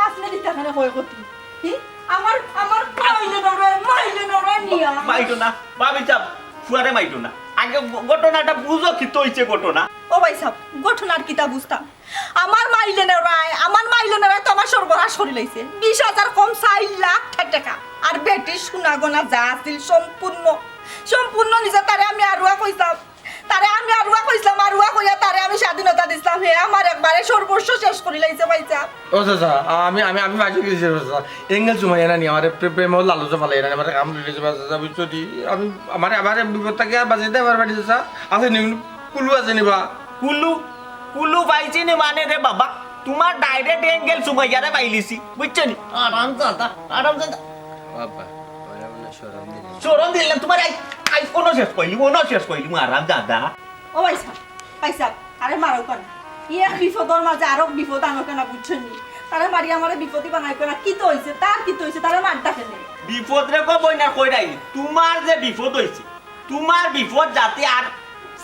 আপনি দিতে কেন ক্ষয় ক্ষতি? হি? আমার, আমার মাইলে নড়ে, মাইলে নড়ে নিয়া। মাইটো না, ভাবি সাব, ফুয়ারে মাইটো না। আগে ঘ-, ঘটনাটা বুঝো, কিতা হইছে ঘটনা। ও ভাই সাব, ঘটনার কিতা বুঝতাম? আমার মাইলে নড়ায়, আমার মাইলে নড়ায় তো আমার সর্বনাশ করি লাইছে। বিশ হাজার কম চার লাখ টাকা। আর বেটির সোনা গয়না যা আছিল সম্পূর্ণ, সম্পূর্ণ নিছে। তারে আমি আরুয়া কইছিলাম, তারে আমি আরুয়া কইছিলাম, আরুয়া কইয়া তারে আমি স্বাধীনতা দিছিলাম। হে আমার একবারে সর্বস্ব শেষ করি লাইছে, ভাইসাব। ও চাচা, আমি, আমি, আমি বাকি কিছু চাচা। এঙ্গেল সুমাইয়া নানি আমারে প্রে-, প্রেম ও লালচে ফালাই নানি আমারে কাম দিছে চাচা, বুঝছো নি? আমি, আমারে, আমারে বিপদ থাকি আর বাঁচাইতে পারবা নি চাচা? আছে নি, কুলু আছে নি বা? কুলু, কুলু পাইছি নি মানে রে বাবা, তোমার direct এঙ্গেল সুমাইয়ারে পাইলিছি, বুঝছো নি? আরাম দাদা, আরাম দাদা। বাবা, আমার মনে শরম দিলে। শরম দিলে না, তোমার আই, আই কোনো শেষ কইলি, কোনো শেষ কইলি, আরাম দাদা। ও ভাইসাব, ভাইসাব, আরে মারো কেন? ই এক বিপদর মাঝে আরো বিপদ আনো কেন, বুঝছো নি? তারে মারি আমারে বিপদই বানাই কেন? কিতা হইছে? তার কিতা হইছে? তারে মারতা কেন? বিপদ রে গো বইন, আর কইরাই, তোমার যে বিপদ হইছে, তোমার বিপদ যাতে আর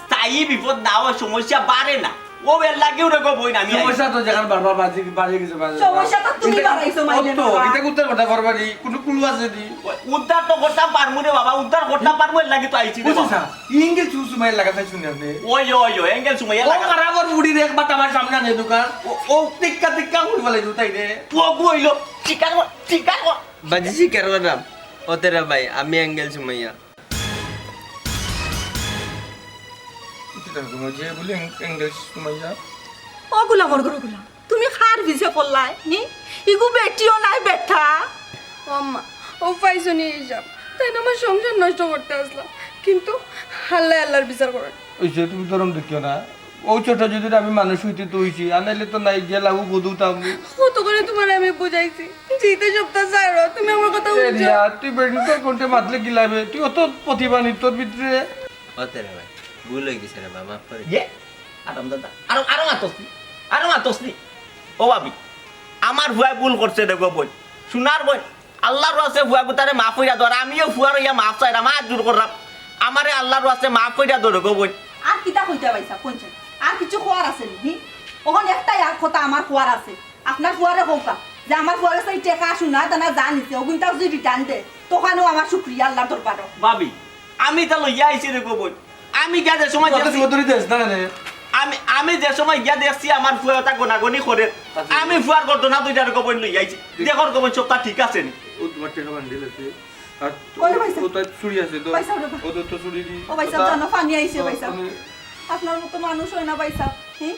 স্থায়ী বিপদ না হয়, সমস্যা বাড়ে না। ও এর লাগিও রে গো বইন, আমি আই। সমস্যা তো যেখান বারবার বাড়ি, বাড়ি গেছে, বাড়ি গেছে। সমস্যা তো তুমি এটা বাড়াইছো, মাইলে কত? না। এটা উদ্ধার করতে পারবা নি? কোনো কুলু আছে নি? উদ্ধার তো করতাম পারমু রে বাবা, উদ্ধার করতাম পারমু, এর লাগি তো আইছি রে বুঝছো বাবা। স্যার, ইঙ্গিল চুপ চুমাই লাগাতে শুনে আপনি। ওই, ওই, ওই, এঙ্গেল সুমাইয়া ও লাগা। খারাপ আর বুড়ি রে, একবার আমার সামনে আনে দোকান। ও, ও। টিক্কা, টিক্কা করে বলে জুতাই রে। ও, গো হইলো। টিকা কর, টিকা কর। বাজি শিকার করলাম। ও তেরা ভাই, আমি এঙ্গেল সুমাইয়া। ইতি থাকো, যে বলে এং-, এঙ্গেল সুমাইয়া। ও গুলাম, ওর গুরু গুলাম। তুমি কার পিছে পড়লায়, নি? ইগু বেটিও নায় বেটা। ও আম্মা, ও পাইছো নি হিসাব? তাই না আমার সংসার নষ্ট করতে আসলা, কিন্তু আল্লায় আল্লার বিচার করেন। ওই যে তুমি ধরম দেখিও না, ও ছোট যদি আমি মানুষ হইতে তো হইছি, আর নাইলে তো নাই গেলাম ও বধু তাম। কত করে তোমার আমি বুঝাইছি, জিতে সপ্তাহ যাইরো, তুমি আমার কথা এ হুনছো? রিয়া, তুই বেটি তোর কোনটা মাতলে গিলাবে, তুই অত প্রতিভা নি তোর ভিতরে। ও তেরা ভাই, ভুল হয়ে গেছে রে বা, মাফ করে দে। ইয়ে, আরাম দাদা, আরো, আরো মাতস নি, আরো মাতস নি। ও ভাবি, আমার ফুয়ায় ভুল করছে রে গো বইন। সোনার বইন, আল্লার ওয়াস্তে ফুয়াগুতারে মাফ কইরা দেও, আর আমিও ফুয়ার অইয়া মাফ চাইরাম, আত জুড় কররাম। আমারে আল্লার ওয়াস্তে মাফ কইরা দেও রে গো বইন। আর কিতা কইতা ভাইসাব, কইছইন? আর কিছু কওয়ার আছে নি? হি? অখন একটাই আর কথা আমার কওয়ার আছে। আপনার ফুয়ারে কউক্কা যে আমার ফুয়ার গেছে ই টেকা সোনা দানা যা নিছে, অগুইনতা যুদি return দেয়, তখনও আমার শুকরিয়া আল্লার দরবারো। ভাবি, আমি ইতা লইয়া আইছি রে গো বইন। আমি গিয়া যে সময় দেখছি, আমি, আমি যে সময় গিয়া দেখছি আমার ফুয়ায় ইতা গনাগনি করের, আচ্ছা। আমি ফুয়ার গর্দনা ধইরা রে গো বইন লইয়া আইছি। দেখো রে গো বইন, সবতা ঠিক আছে নি? ও তোমার টেকা বান্ডিল আছে। আর ওই ভাইসাব। ও তার চুড়ি আছে তো। ভাইসাব রে বা। ও তো, তো চুড়ি দি-, ও ভাইসাব, ওটা জানো, পানি আইছে তো ভাইসাব। আমি আপনার মতো মানুষ অয় না ভাইসাব, হি?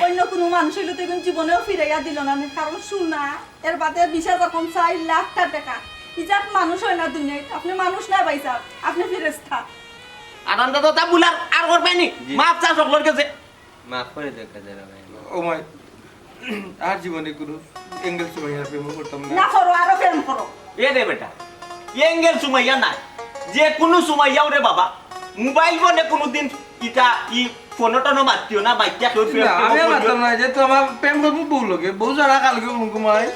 অইন্য কুনু মানুষ অইলে তো অখন জীবনেও ফিরাইয়া দিলো না নে, কারণ সোনা, এর বাদে বিশ হাজার কম চাইর লাখটা টেকা। ইজাত মানুষ অয় না দুনিয়াত, আপনে মানুষ না ভাইসাব, আপনে ফেরেশতা। আর আমরা তো তা ভুল আর, আর করবায় নি? জি। মাফ চা সকলর গেছে। মাফ করি দেও কাদের ভাই। ও মাই, আর জীবনে কুনু এঙ্গেল সুমাইয়ার প্রেম করতাম না। না করো, আরো প্রেম করো। এ রে বেটা, এঙ্গেল সুমাইয়া নায়, যে কুনু সুমাইয়াও রে বাবা, মোবাইল ফোনে কুনুদিন ইতা ই ফোনো টোনো মাতিও না, মাতিয়া কেউর প্রেম না, আমি করিও না। মাততাম না, যে তো আমার প্রেম করবো বউ লগে, বউ ছাড়া কালকে ঘুমাই।